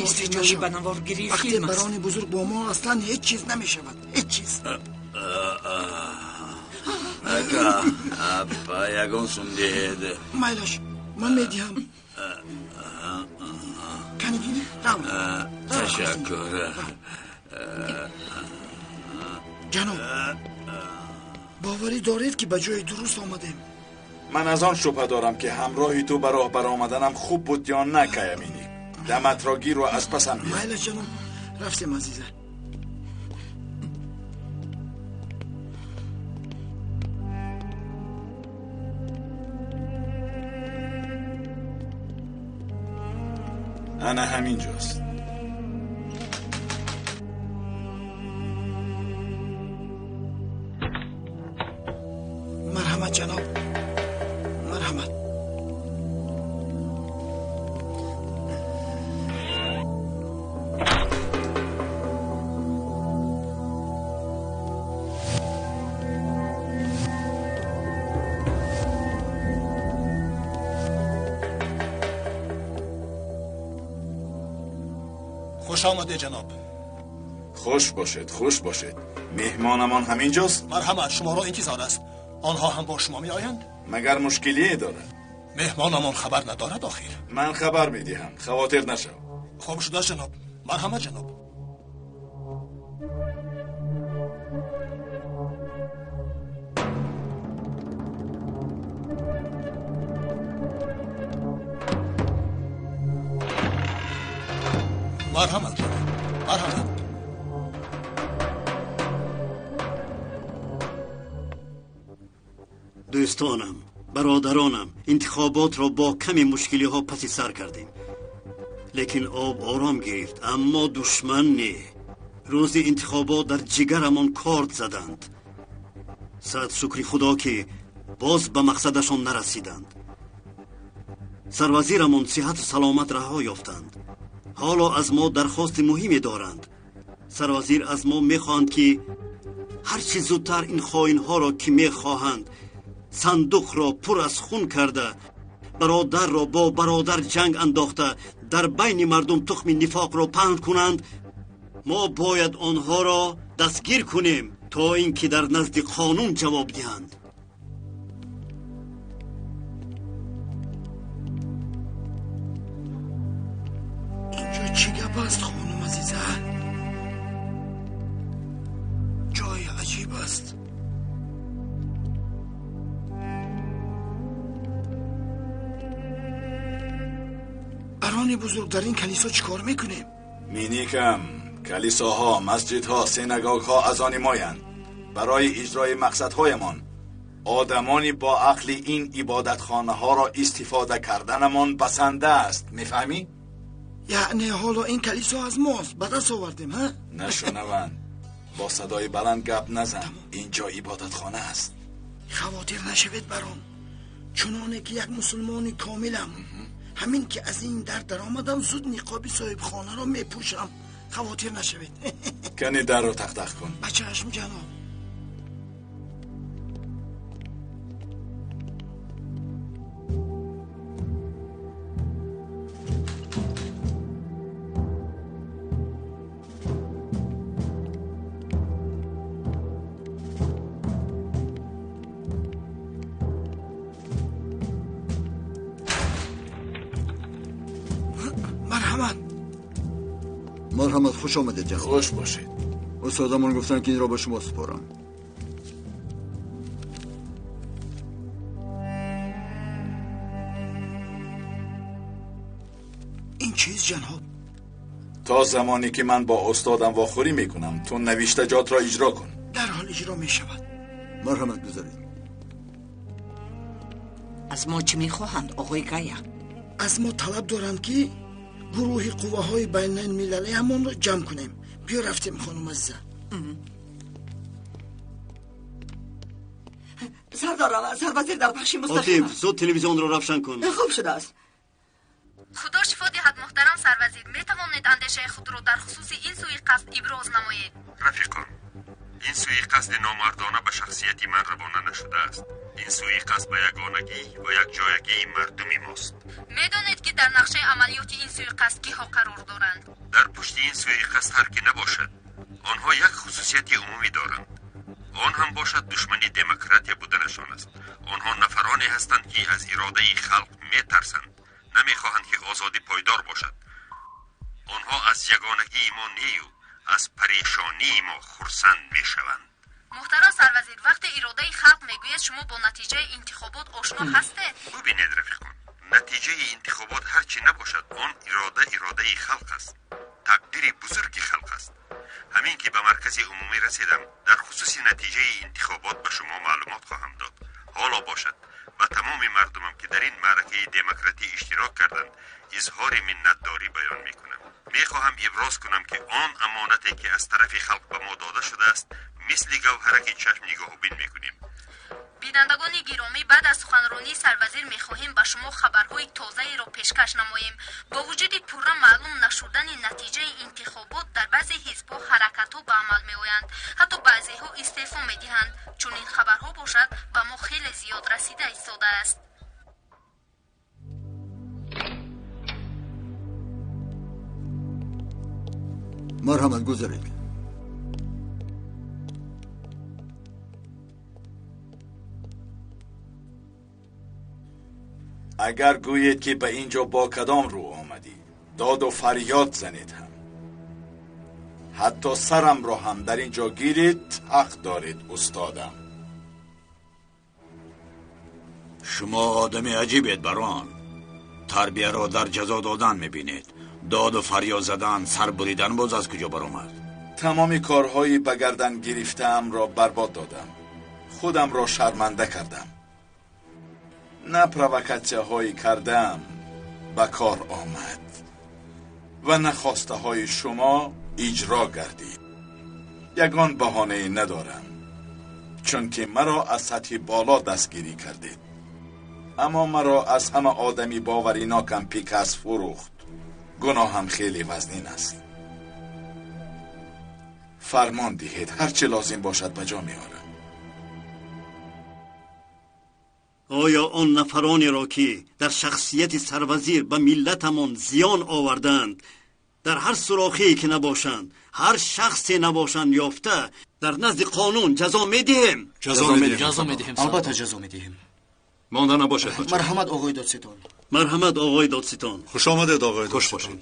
Мисли ҷои ба наворгирии вақте филм аст. Барони бузург бо мо ҳастанд, ҳеҷ чиз намешавад, ҳеҷ чиз. Ака, апа, ягон сум диҳед. Майлаш, ман медиҳам. Кани гирӣ, рав. Ташаккур. Ҷаноб, боварӣ доред, ки ба ҷои дуруст омадем? Ман аз он шубҳа дорам, ки ҳамроҳи ту ба роҳ баромаданам хуб буд ё на, Каяминик. Даматро гиру аз пасам биё. Майлаш, ҷаноб, рафтем, азиза. Ана ҳамин ҷост. Марҳамат, ҷаноб, марҳамат. Хуш омадед, ҷаноб. Хуш бошед, хуш бошед. Меҳмонамон ҳамин ҷост? Марҳамат, шуморо интизор аст. Онҳо ҳам бо шумо меоянд? Магар мушкилие дорад? Меҳмонамон хабар надорад охир. Ман хабар медиҳам, хавотир нашав. Хуб шудааст, ҷаноб. Марҳамат, ҷаноб. Марҳамат, ҷаноб, марҳамат. Дӯстонам, бародаронам, интихоботро бо ками мушкилиҳо паси сар кардем. Лекин об ором гирифт, аммо душман не. Рӯзи интихобот дар ҷигарамон корд заданд. Сад шукри худо, ки боз ба мақсадашон нарасиданд. Сарвазирамон сиҳату саломат раҳо ёфтанд. Ҳоло аз мо дархости муҳиме доранд. Сарвазир аз мо мехоҳанд, ки ҳарчи зудтар ин хоинҳоро, ки мехоҳанд сандуқро пур аз хун карда, бародарро бо бародар ҷанг андохта, дар байни мардум тухми нифоқро паҳн кунанд, мо бояд онҳоро дастгир кунем, то ин ки дар назди қонун ҷавоб диҳанд. Инҷо чӣ гап аст, хонум азиза? Ҷои аҷиб аст. Барони бузург, дар ин калисо чӣ кор мекунем? Миникам, калисоҳо, масҷидҳо, синагогҳо аз они моянд. Барои иҷрои мақсадҳоямон одамони бо ақли ин ибодатхонаҳоро истифода карданамон басанда аст. Мефаҳмӣ? Яъне ҳоло ин калисо аз мост, ба даст овардем, ҳа? Нашунаванд, бо садои баланд гап назан. Ин ҷо ибодатхона аст. Хавотир нашавед, барон. Чуноне ки як мусулмони комилам. Ҳамин ки аз ин дар даромадам, зуд ниқоби соҳибхонаро мепӯшам. Хавотир нашавед. Кани дарро тақ-тақ кун. Ба чашм, ҷаноб. Марҳамат, хуш омадед, ҷаноб. Хуш бошед. Устодамон гуфтанд, ки инро ба шумо супорам. Ин чиз, ҷаноб? То замоне ки ман бо устодам вохӯрӣ мекунам, ту навиштаҷотро иҷро кун. Дарҳол иҷро мешавад. Марҳамат, гузаред. Аз мо чӣ мехоҳанд, оғои Гая? Аз мо талаб доранд, ки гурӯҳи қувваҳои байналмилалиамонро ҷамъ кунем. Биё рафтем, хонум азиза. Сардор, сарвазир дар пахши мустақим. Отиф, зуд телевизионро равшан кун. Хуб шудааст. Худо шифо диҳад, муҳтарам сарвазир. Метавонед андешаи худро дар хусуси ин суиқасд иброз намоед? Рафиқон, ин суиқасди номардона ба шахсияти ман равона нашудааст. Ин суиқасд ба ягонагӣ ва якҷоягии мардуми мост. Медонед, ки дар нақшаи амалиёти ин суиқасд киҳо қарор доранд? Дар пушти ин суиқасд ҳар ки набошад, онҳо як хусусияти умумӣ доранд. Он ҳам бошад душмани демократия буданашон аст. Онҳо нафароне ҳастанд, ки аз иродаи халқ метарсанд, намехоҳанд, ки озодӣ пойдор бошад. Онҳо аз ягонагии мо нею аз парешонии мо хурсанд мешаванд. Муҳтарам сарвазир, вақте иродаи халқ мегӯяд, шумо бо натиҷаи интихобот ошно ҳастед? Бубинед, рафиқон, натиҷаи интихобот ҳар чӣ набошад, он ирода иродаи халқ аст, тақдири бузурги халқ аст. Ҳамин ки ба маркази умумӣ расидам, дар хусуси натиҷаи интихобот ба шумо маълумот хоҳам дод. Ҳоло бошад, ба тамоми мардумам, ки дар ин маъракаи демократӣ иштирок карданд, изҳори миннатдорӣ баён мекунам. Мехоҳам иброз кунам, ки он амонате, ки аз тарафи халқ ба мо дода шудааст, мисли гавҳараки чашм нигоҳубин мекунем. Бинандагони гиромӣ, баъд аз суханронии сарвазир мехоҳем ба шумо хабарҳои тозаеро пешкаш намоем. Бо вуҷуди пурра маълум нашудани натиҷаи интихобот, дар баъзе ҳизбҳо ҳаракатҳо ба амал меоянд, ҳатто баъзеҳо истеъфо медиҳанд. Чунин хабарҳо бошад, ба мо хеле зиёд расида истодааст. Марҳамат, гузаред. Агар гӯед, ки ба ин ҷо бо кадом рӯ омадӣ, доду фарёд занед ҳам, ҳатто сарамро ҳам дар ин ҷо гиред, ҳақ доред, устодам. Шумо одами аҷибед, барон. Тарбияро дар ҷазо додан мебинед. Доду фарёд задан, сар буридан боз аз куҷо баромад? Тамоми корҳои ба гардан гирифтаамро барбод додам. Худамро шарманда кардам. На провокатсияҳое кардам ба кор омад ва на хостаҳои шумо иҷро гардид. Ягон баҳонае надорам, чунки маро аз сатҳи боло дастгирӣ кардед. Аммо маро аз ҳама одами боваринокам Пикас фурӯхт. Гуноҳам хеле вазнин аст. Фармон диҳед, ҳар чӣ лозим бошад ба ҷо меорам. Оё он нафаронеро, ки дар шахсияти сарвазир ба миллатамон зиён оварданд, дар ҳар сурохие ки набошанд, ҳар шахсе набошанд, ёфта дар назди қонун ҷазо медиҳем? Ҷазо медиҳем. Албатта ҷазо медиҳем. Монда набошад. Марҳамат, оғои додситон. Марҳамат, оғои додситон. Хуш омадед, оғои Хуш бошед.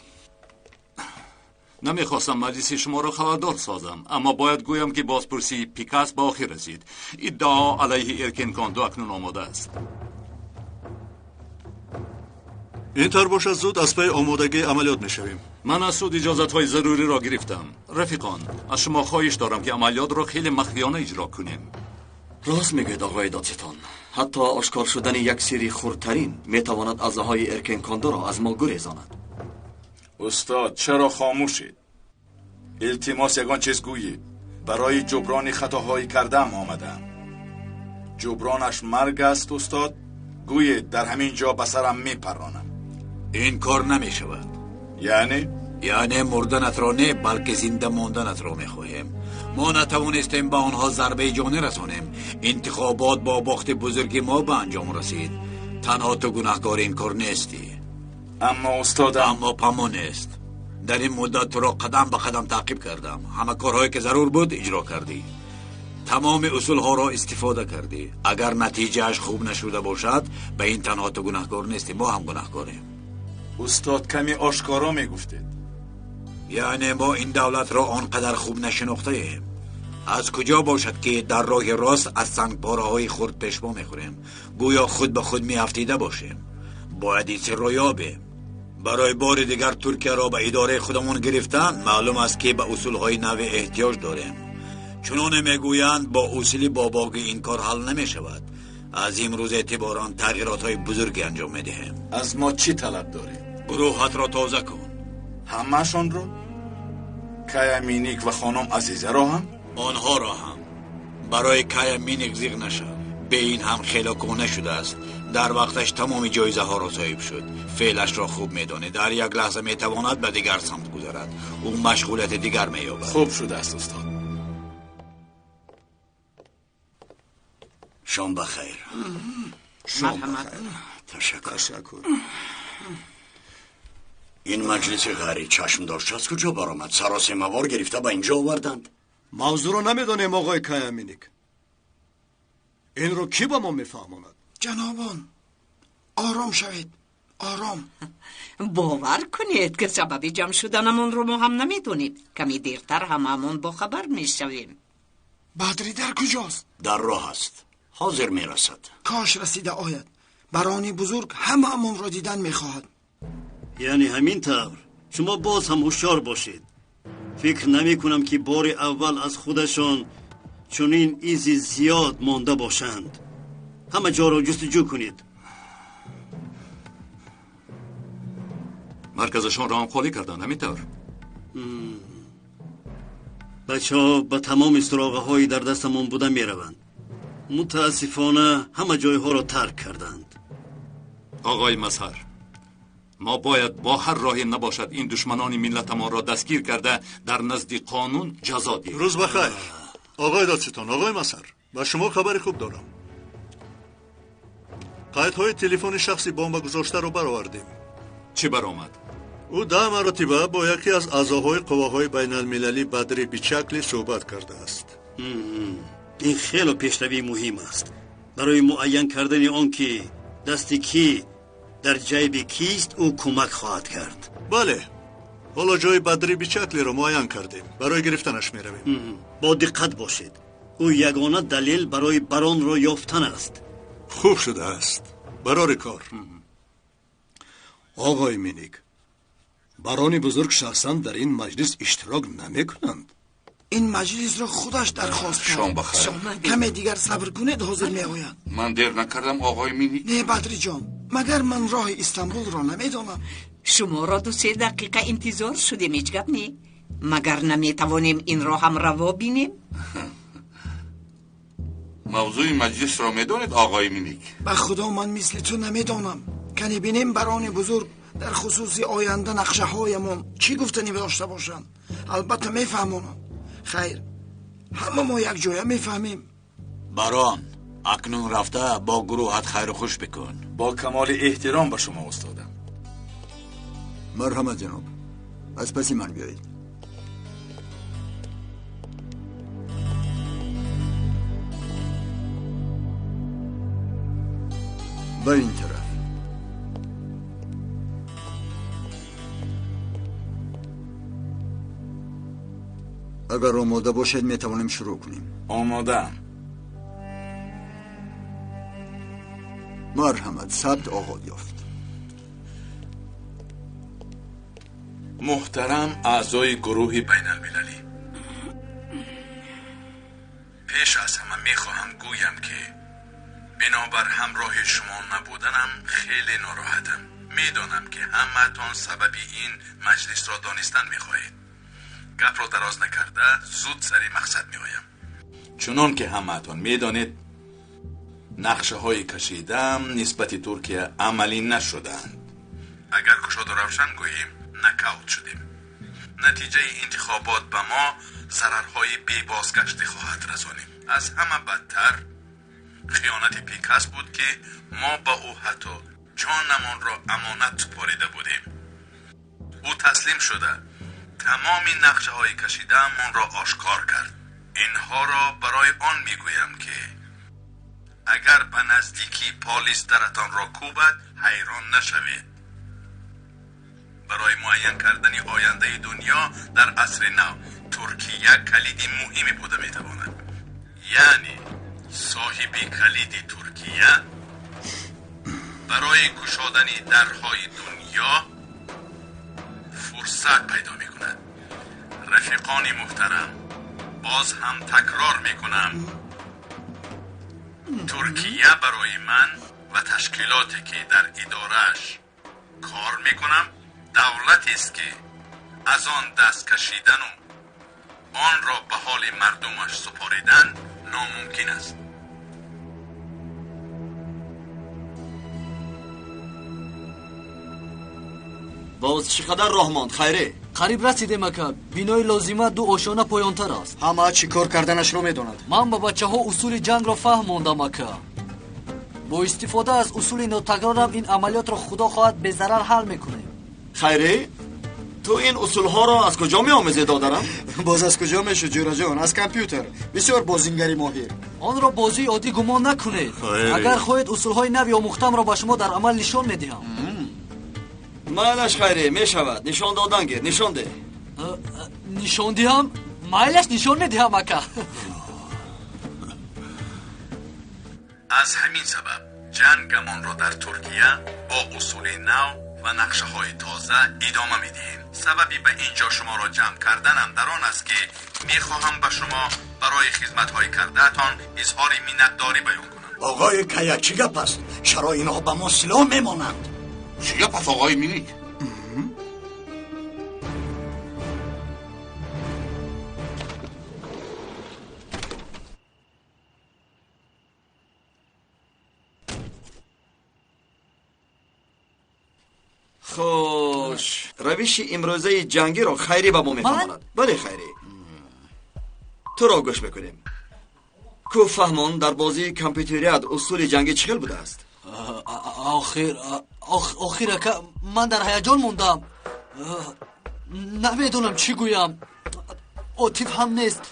Намехостам маҷлиси шуморо хабардор созам, аммо бояд гӯям, ки бозпурсии Пикас ба охир расид. Иддао алайҳи Эркин Кондо акнун омода аст. Ин тавр бошад, зуд аз пайи омодагии амалиёт мешавем. Ман аз суд иҷозатҳои заруриро гирифтам. Рафиқон, аз шумо хоҳиш дорам, ки амалиётро хеле махфиёна иҷро кунем. Рост мегӯед, оғои додситон. Ҳатто ошкор шудани як сирри хурдтарин метавонад аъзоҳои Эркин Кондоро аз мо гурезонад. Устод, чаро хомӯшед? Илтимос, ягон чиз гӯед. Барои ҷуброни хатоҳои кардаам омадаам. Ҷубронаш марг аст, устод. Гӯед, дар ҳамин ҷо ба сарам мепаронам. Ин кор намешавад. Яъне? Яъне мурданатро не, балки зинда монданатро мехоҳем. Мо натавонистем ба онҳо зарбаи ҷонӣ расонем. Интихобот бо бохти бузурги мо ба анҷом расид. Танҳо ту гунаҳкори ин кор нестӣ. Аммо устодам, аммо памо нест. Дар ин муддат туро қадам ба қадам таъқиб кардам. Ҳама корҳое ки зарур буд иҷро кардӣ. Тамоми усулҳоро истифода кардӣ. Агар натиҷааш хуб нашуда бошад, ба ин танҳо ту гунаҳкор нестӣ, мо ҳам гунаҳкорем. Устод, каме ошкоро мегуфтед. Яъне мо ин давлатро он қадар хуб нашинохтаем. Аз куҷо бошад ки дар роҳи рост аз сангпораҳои хурд пешво мехӯрем, гӯё худ ба худ меафтида бошем. Бояд ин сирро ёбем. Барои бори дигар Туркияро ба идораи худамон гирифтан, маълум аст ки ба усулҳои нави эҳтиёҷ дорем. Чуноне мегӯянд, бо усули бобогӣ ин кор ҳал намешавад. Аз имрӯз эътиборан тағйиротҳои бузурге анҷом медиҳем. Аз мо чӣ талаб доред? Гурӯҳатро тоза кун. Ҳамаашонро? Кая Миник ва хонум Азизаро ҳам? Онҳоро ҳам. Барои Кая Миник зиғ нашав. Бе ин ҳам хеле кӯҳна шудааст. Дар вақташ тамоми ҷоизаҳоро соҳиб шуд. Феълашро хуб медонед. Дар як лаҳза метавонад ба дигар самт гузарад. Ӯ машғулияти дигар меёбад. Хуб шудааст, устод. Шом бахайр. Шом бахайр. Ташаккур. Ташаккур. Ин маҷлиси ғайричашм дошт аз куҷо баромад? Саросемавор гирифта ба инҷо оварданд. Мавзӯъро намедонем, оғои Кая Миник. Инро кӣ ба мо мефаҳмонад? Ҷанобон, ором шавед, ором. Бовар кунед ки сабаби ҷамъ шуданамонро мо ҳам намедонем. Каме дертар ҳамаамон бохабар мешавем. Бадри дар куҷост? Дар роҳ аст. Ҳозир мерасад. Кош расида ояд. Барони бузург ҳамаамонро дидан мехоҳад. Яъне ҳамин тавр шумо боз ҳам ҳушёр бошед. Фикр намекунам ки бори аввал аз худашон чунин изи зиёд монда бошанд. Ҳама ҷоро ҷустуҷӯ кунед. Марказашонро ҳам холӣ карданд, ҳамин тавр. Бачаҳо ба тамоми суроғаҳои дар дастамон буда мераванд. Мутаассифона ҳама ҷойҳоро тарк карданд. Оғои Мазҳар, мо бояд бо ҳар роҳе набошад ин душманони миллатамонро дастгир карда дар назди қонун ҷазо диҳем. Рӯз бахайр, оғои додситон, оғои Мазҳар, ба шумо хабари хуб дорам. Қайдҳои телефони шахси бомбагузоштаро баровардем. Чӣ баромад? Ӯ 10 маротиба бо яке аз аъзоҳои қувваҳои байналмилалӣ Бадри Бичакли суҳбат кардааст. Ин хеле пешравии муҳим аст барои муайян кардани он ки дасти кӣ дар ҷайби кист, ӯ кӯмак хоҳад кард. Бале, ҳоло ҷои Бадри Бичаклиро муайян кардем. Барои гирифтанаш меравем. Бо диққат бошед. Ӯ ягона далел барои баронро ёфтан аст. Хуб шудааст. Барори кор. Оғои Миник, барони бузург шахсан дар ин маҷлис иштирок намекунанд. Ин маҷлисро худаш дархост кард. Шом бахайр. Каме дигар сабр кунед, ҳозир меояд. Ман дер накардам, оғои Миник? Не, Бадриҷон, магар ман роҳи Истанбулро намедонам? Шуморо 2-3 дақиқа интизор шудем, ҳеҷ гап не. Магар наметавонем инро ҳам раво бинем? Мавзӯи маҷлисро медонед, оғои Миник? Ба худо ман мисли ту намедонам. Кане бинем барони бузург дар хусуси оянда нақшаҳоямон чӣ гуфтанӣ дошта бошанд. Албатта мефаҳмонам. Хайр, ҳама мо якҷоя мефаҳмем. Барон, акнун рафта бо гурӯҳат хайру хуш бикун. Бо камоли эҳтиром ба шумо, устодам. Марҳамат, ҷаноб, аз паси ман биёед. Ба ин тараф. Агар омода бошед, метавонем шурӯъ кунем. Омодаам. Марҳамат, сабт оғоз ёфт. Муҳтарам аъзои гурӯҳи байналмилалӣ, пеш аз ҳама мехоҳам гӯям ки бинобар ҳамроҳи шумо набуданам хеле нороҳатам. Медонам ки ҳамаатон сабаби ин маҷлисро донистан мехоҳед. Гапро дароз накарда зуд сари мақсад меоям. Чунон ки ҳамаатон медонед, Нақшаҳои кашидаам нисбати Туркия амалӣ нашуданд. Агар кушоду равшан гӯем, нокаут шудем. Натиҷаи интихобот ба мо зарарҳои бебозгаштӣ хоҳад расонид. Аз ҳама бадтар хиёнати Пикас буд, ки мо ба ӯ ҳатто ҷонамонро амонат супорида будем. Ӯ таслим шуда тамоми нақшаҳои кашидаамонро ошкор кард. Инҳоро барои он мегӯям, ки агар ба наздикӣ полис даратонро кӯбад, ҳайрон нашавед. Барои муайян кардани ояндаи дунё дар асри нав Туркия калиди муҳиме буда метавонад. Яъне соҳиби калиди Туркия барои кушодани дарҳои дунё фурсат пайдо мекунад. Рафиқони муҳтарам, боз ҳам такрор мекунам, Туркия барои ман ва ташкилоте ки дар идорааш кор мекунам давлатест, ки аз он даст кашидану онро ба ҳоли мардумаш супоридан номумкин аст. Боз чӣ қадар роҳ монд, Хайре? Қариб расидем, ака. Бинои лозима ду ошёна поёнтар аст. Ҳама чӣ кор карданашро медонад. Ман ба бачаҳо усули ҷангро фаҳмондам, ака. Бо истифода аз усули нотакрорам ин амалиётро худо хоҳад безарар ҳал мекунем. Хайре, ту ин усулҳоро аз куҷо меомӯзӣ, додарам? Боз аз куҷо мешуд, ҷӯраҷон? Аз компютер. Бисёр бозингари моҳир. Онро бозии оддӣ гумон накунед. Агар хоҳед, усулҳои нави омӯхтамро ба шумо дар амал нишон медиҳам. Майлаш, Хайре, мешавад. Нишон додан гир, нишон деҳ. Нишон диҳам? Майлаш, нишон медиҳам, ака. Аз ҳамин сабаб ҷангамонро дар Туркия бо усули нав ва нақшаҳои тоза идома медиҳем. Сабаби ба ин ҷо шуморо ҷамъ карданам дар он аст, ки мехоҳам ба шумо барои хизматҳои кардаатон изҳори миннатдорӣ баён кунам. Оғои Кая, чӣ гап аст? Чаро инҳо ба мо силоҳ мемонанд? Чӣ гап аст, оғои Миник? Хуш, равиши имрӯзаи ҷангиро Хайрӣ ба мо мефаҳмонад. Бале, Хайрӣ, туро гӯш мекунем. Ку фаҳмон, дар бозии компютерият усули ҷангӣ чӣ хел будааст? Охир, ака, ман дар ҳаяҷон мондам. Намедонам чӣ гӯям. Отиф ҳам нест.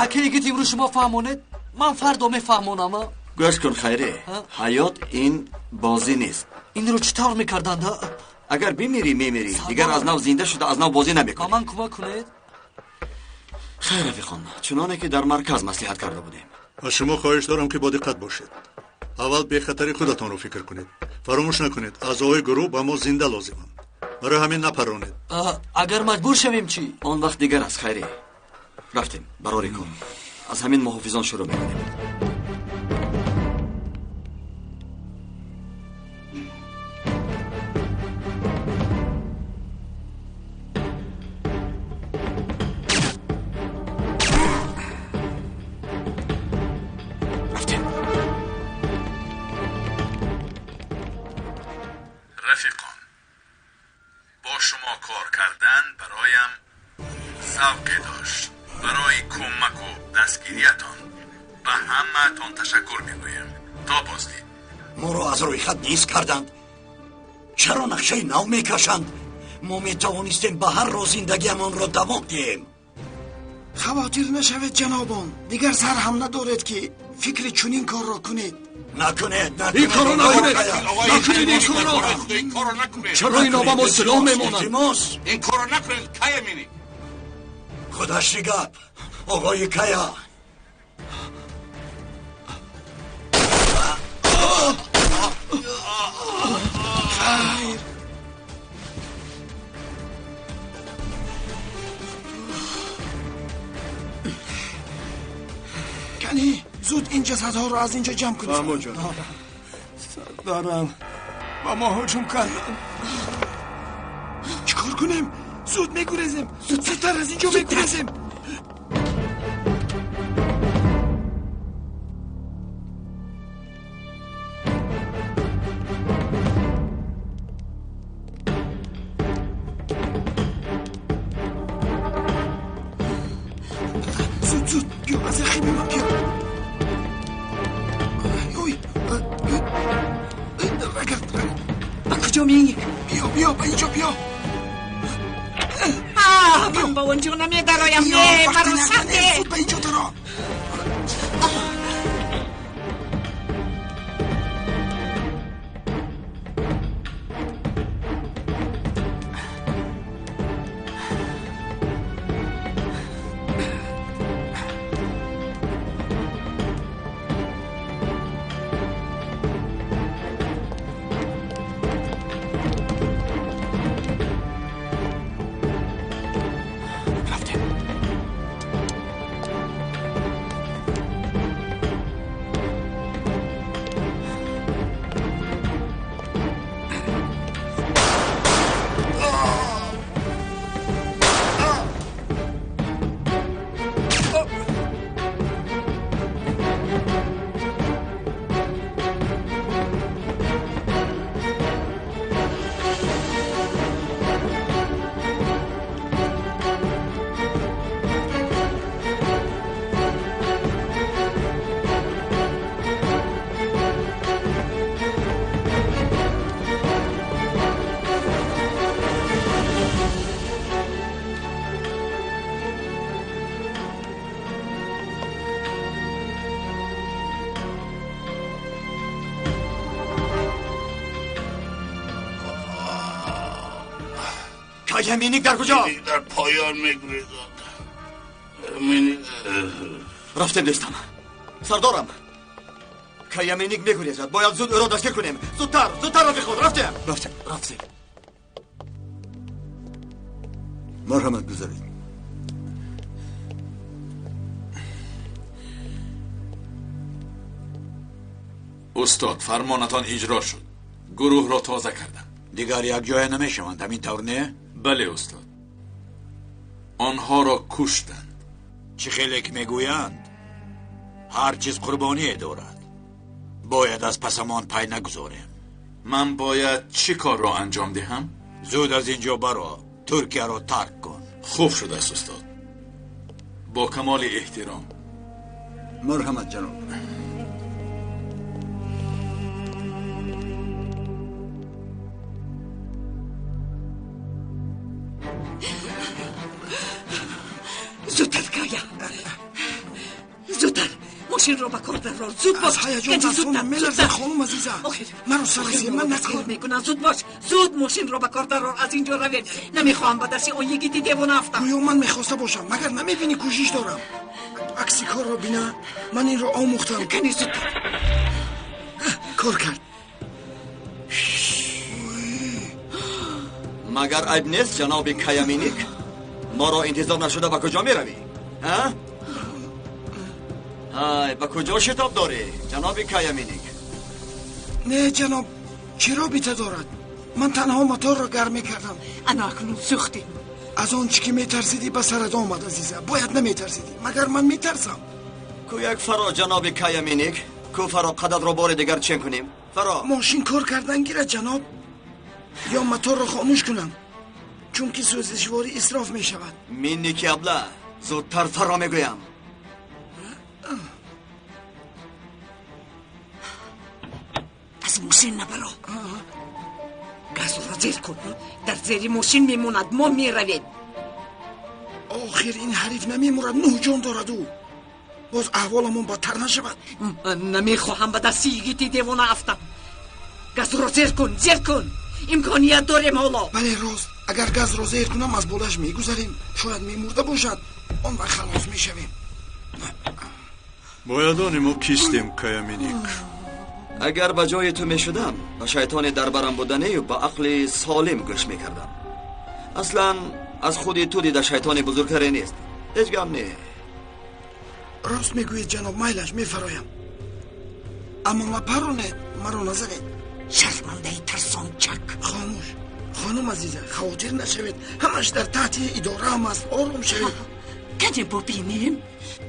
Ака, игит имрӯз шумо фаҳмонед, ман фардо мефаҳмонам. Гӯш кун, Хайре, ҳаёт ин бозӣ нест. Инро чӣ тавр мекарданд? Агар бимирӣ, мемирӣ. Дигар аз нав зинда шуда аз нав бозӣ намекунӣ. Ба ман кӯмак кунед. Хайр, рафиқон, чуноне ки дар марказ маслиҳат карда будем. Аз шумо хоҳиш дорам, ки бо диққат бошед. Аввал бехатари худатонро фикр кунед. Фаромӯш накунед, аъзоҳои гурӯҳ ба мо зинда лозиманд. Барои ҳамин напаронед. Агар маҷбур шавем чӣ? Он вақт дигар аст, Хайре. Рафтем, барори кор. Аз ҳамин муҳофизон шурӯъ мекунем. Рафиқон, бо шумо кор кардан бароям завқе дошт. Барои кӯмаку дастгириятон ба ҳамаатон ташаккур мегӯям. То боздид. Моро аз рӯйхат низ карданд. Чаро нақшаи нав мекашанд? Мо метавонистем ба ҳар роҳ зиндагиамонро давом диҳем. Хавотир нашавед, ҷанобон. Дигар сар ҳам надоред, ки фикри чунин корро кунед. Накунед, ин корро накунед, накунед ин корро. Ин корро накунед. Чаро инҳо ба мо силоҳ мемонанд? Илтимос. Ин корро накунед, Кая Миник. Худаш чӣ гап, оғои Кая? Хайр. Кани, зуд ин ҷасадҳоро аз ин ҷо ҷамъ кунед. Фаҳмо, ҷон. Сардарам, ба мо ҳуҷум карданд. Чӣ кор кунем? Зуд мегурезем. Зудтар аз ин ҷо мегурезем. онҷо намедароям. Не, маро сарде. Зуд ба инҷо даро. مینیک در کجا؟ مینیک در پایان میگریزد. مینیک رفتیم دوستم. سردارم که مینیک میگریزد. باید زود او را دستگیر کنیم. زودتر زودتر رفیق خود. رفتیم رفتیم رفتیم. مرحمت گذارید. استاد فرمانتان اجرا شد. گروه را تازه کردم. دیگر یک جای نمیشوند، همین طور نه؟ بله استاد. آنها را کشتند. چه خیلی که میگویند هر چیز قربانی دارد. باید از پسمان پای نگذاریم. من باید چی کار را انجام دهم؟ زود از اینجا برا، ترکیه را ترک کن. خوب شده است استاد. با کمال احترام. مرحمت جناب. زودتر کایا، زودتر ماشین رو به کار درار. زود باش. هیجان دستم میلرزه خانم عزیزم. مرا سرسی من نکار میکنم. زود باش، زود ماشین رو به کار درار. از اینجا رویم. نمیخوام به دست اون یکی دیوانه افتم. گویا من میخواسته باشم، مگر نمیبینی کوشش دارم. عکسی کار رو بینه، من این رو آموختم. کنی زودتر کار کرد. مگر عیب نیست جناب کیامینیک؟ ما را انتظار نشده به کجا میروی؟ ها؟ های به کجا شتاب داری جناب کیامینیک؟ نه جناب، چرا بیته دارد؟ من تنها موتور را گرم میکردم. انا اکنون سوختیم. از آن چی که میترسیدی به سرت آمد عزیزم. باید نمیترسیدی. مگر من میترسم؟ کو یک فرا جناب کیامینیک، کو فرا قدر را بار دیگر چین کنیم. فرا ماشین کار کردن گیره جناب، یا موتور را خاموش کنم، چون که سوزشواری اسراف می شود. مینیکی ابله، زودتر فرا میگویم. از ماشین نبرو. گاز را زیر کن. در زیر ماشین میموند. ما میرویم. آخر این حریف نمیمورد. نه جان دارد او. باز احوالمون بدتر نشود. نمیخواهم به دست یگیتی دیوانه افتم. گاز را زیر کن، زیر کن. امکانیت داریم حالا. بله راست. اگر گاز را زیر کنم از بالش میگذریم. شاید میمرده باشد. آن وقت خلاص میشویم. باید آنی ما کیستیم کیامینیک. اگر به جای تو میشدم به شیطان دربرم بودنی و به عقل سالم گوش میکردم. اصلا از خود تو دیده شیطان بزرگتری نیست. هیچ گم نه. راست میگویید جناب. میلش میفرایم. اما نپرانید، مرا نزنید. شرمنده ترسانچک. خاموش خانم عزیزه، خاطر نشوید. همش در تحت اداره هم است. آرام شوید. کنی ببینیم؟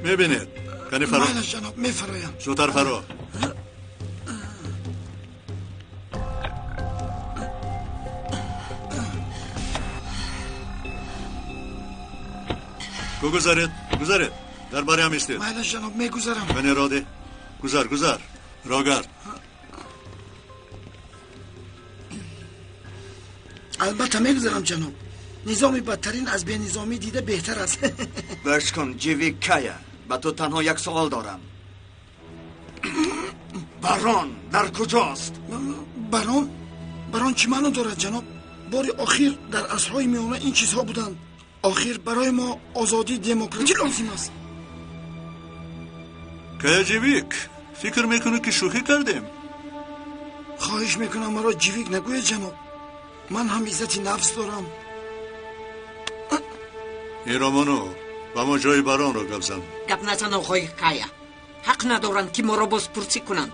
میبینید. کنی فرا. میلش جناب میفرایم. زودتر فرا. گذارید گذارید. در باره هم استید. میلش جناب میگذارم. کنی راده. گذار گذار. راگرد. البته میگذارم جناب. Низоми бадтарин аз бенизомӣ дида беҳтар аст. Гӯш кун, Ҷивик Кая, ба ту танҳо як суол дорам. Барон дар куҷост? Барон? Барон чӣ маъно дорад, ҷаноб? Бори охир дар асрҳои миёна ин чизҳо буданд. Охир барои мо озодии демократӣ лозим аст. Кая Ҷивик, фикр мекунӣ ки шӯхӣ кардем? Хоҳиш мекунам, маро Ҷивик нагӯед, ҷаноб. Ман ҳам иззати нафс дорам. Иромону, ба мо ҷои баронро гап зан. Гап назан, оғои Кая. Ҳақ надоранд, ки моро бозпурсӣ кунанд.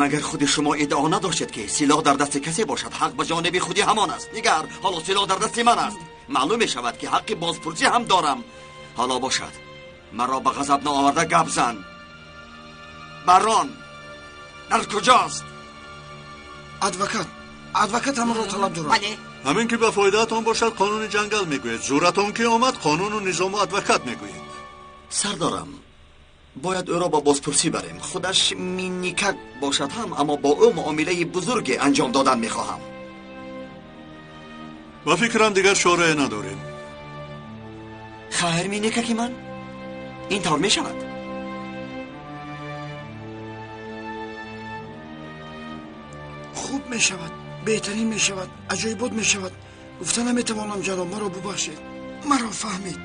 Магар худи шумо иддао надоштед, ки силоҳ дар дасти касе бошад, ҳақ ба ҷониби худи ҳамон аст? Нигар, ҳоло силоҳ дар дасти ман аст. Маълум мешавад, ки ҳаққи бозпурсӣ ҳам дорам. Ҳоло бошад, маро ба ғазаб наоварда гап зан. Барон дар куҷост? Адвокат, адвокат ҳамонро талаб дорад. Бале. Ҳамин ки ба фоидаатон бошад, қонуни ҷангал мегӯед. Зӯратон ки омад, қонуну низому адвокат мегӯед. Сардорам, бояд ӯро ба бозпурсӣ барем. Худаш минникак бошад ҳам, аммо бо ӯ муомилаи бузурге анҷом додан мехоҳам. Ба фикрам, дигар чорае надорем. Хайр, минникаки ман, ин тавр мешавад. Хуб мешавад, беҳтарин мешавад, аҷоибот мешавад. Гуфта наметавонам, ҷаноб, маро бубахшед, маро фаҳмед.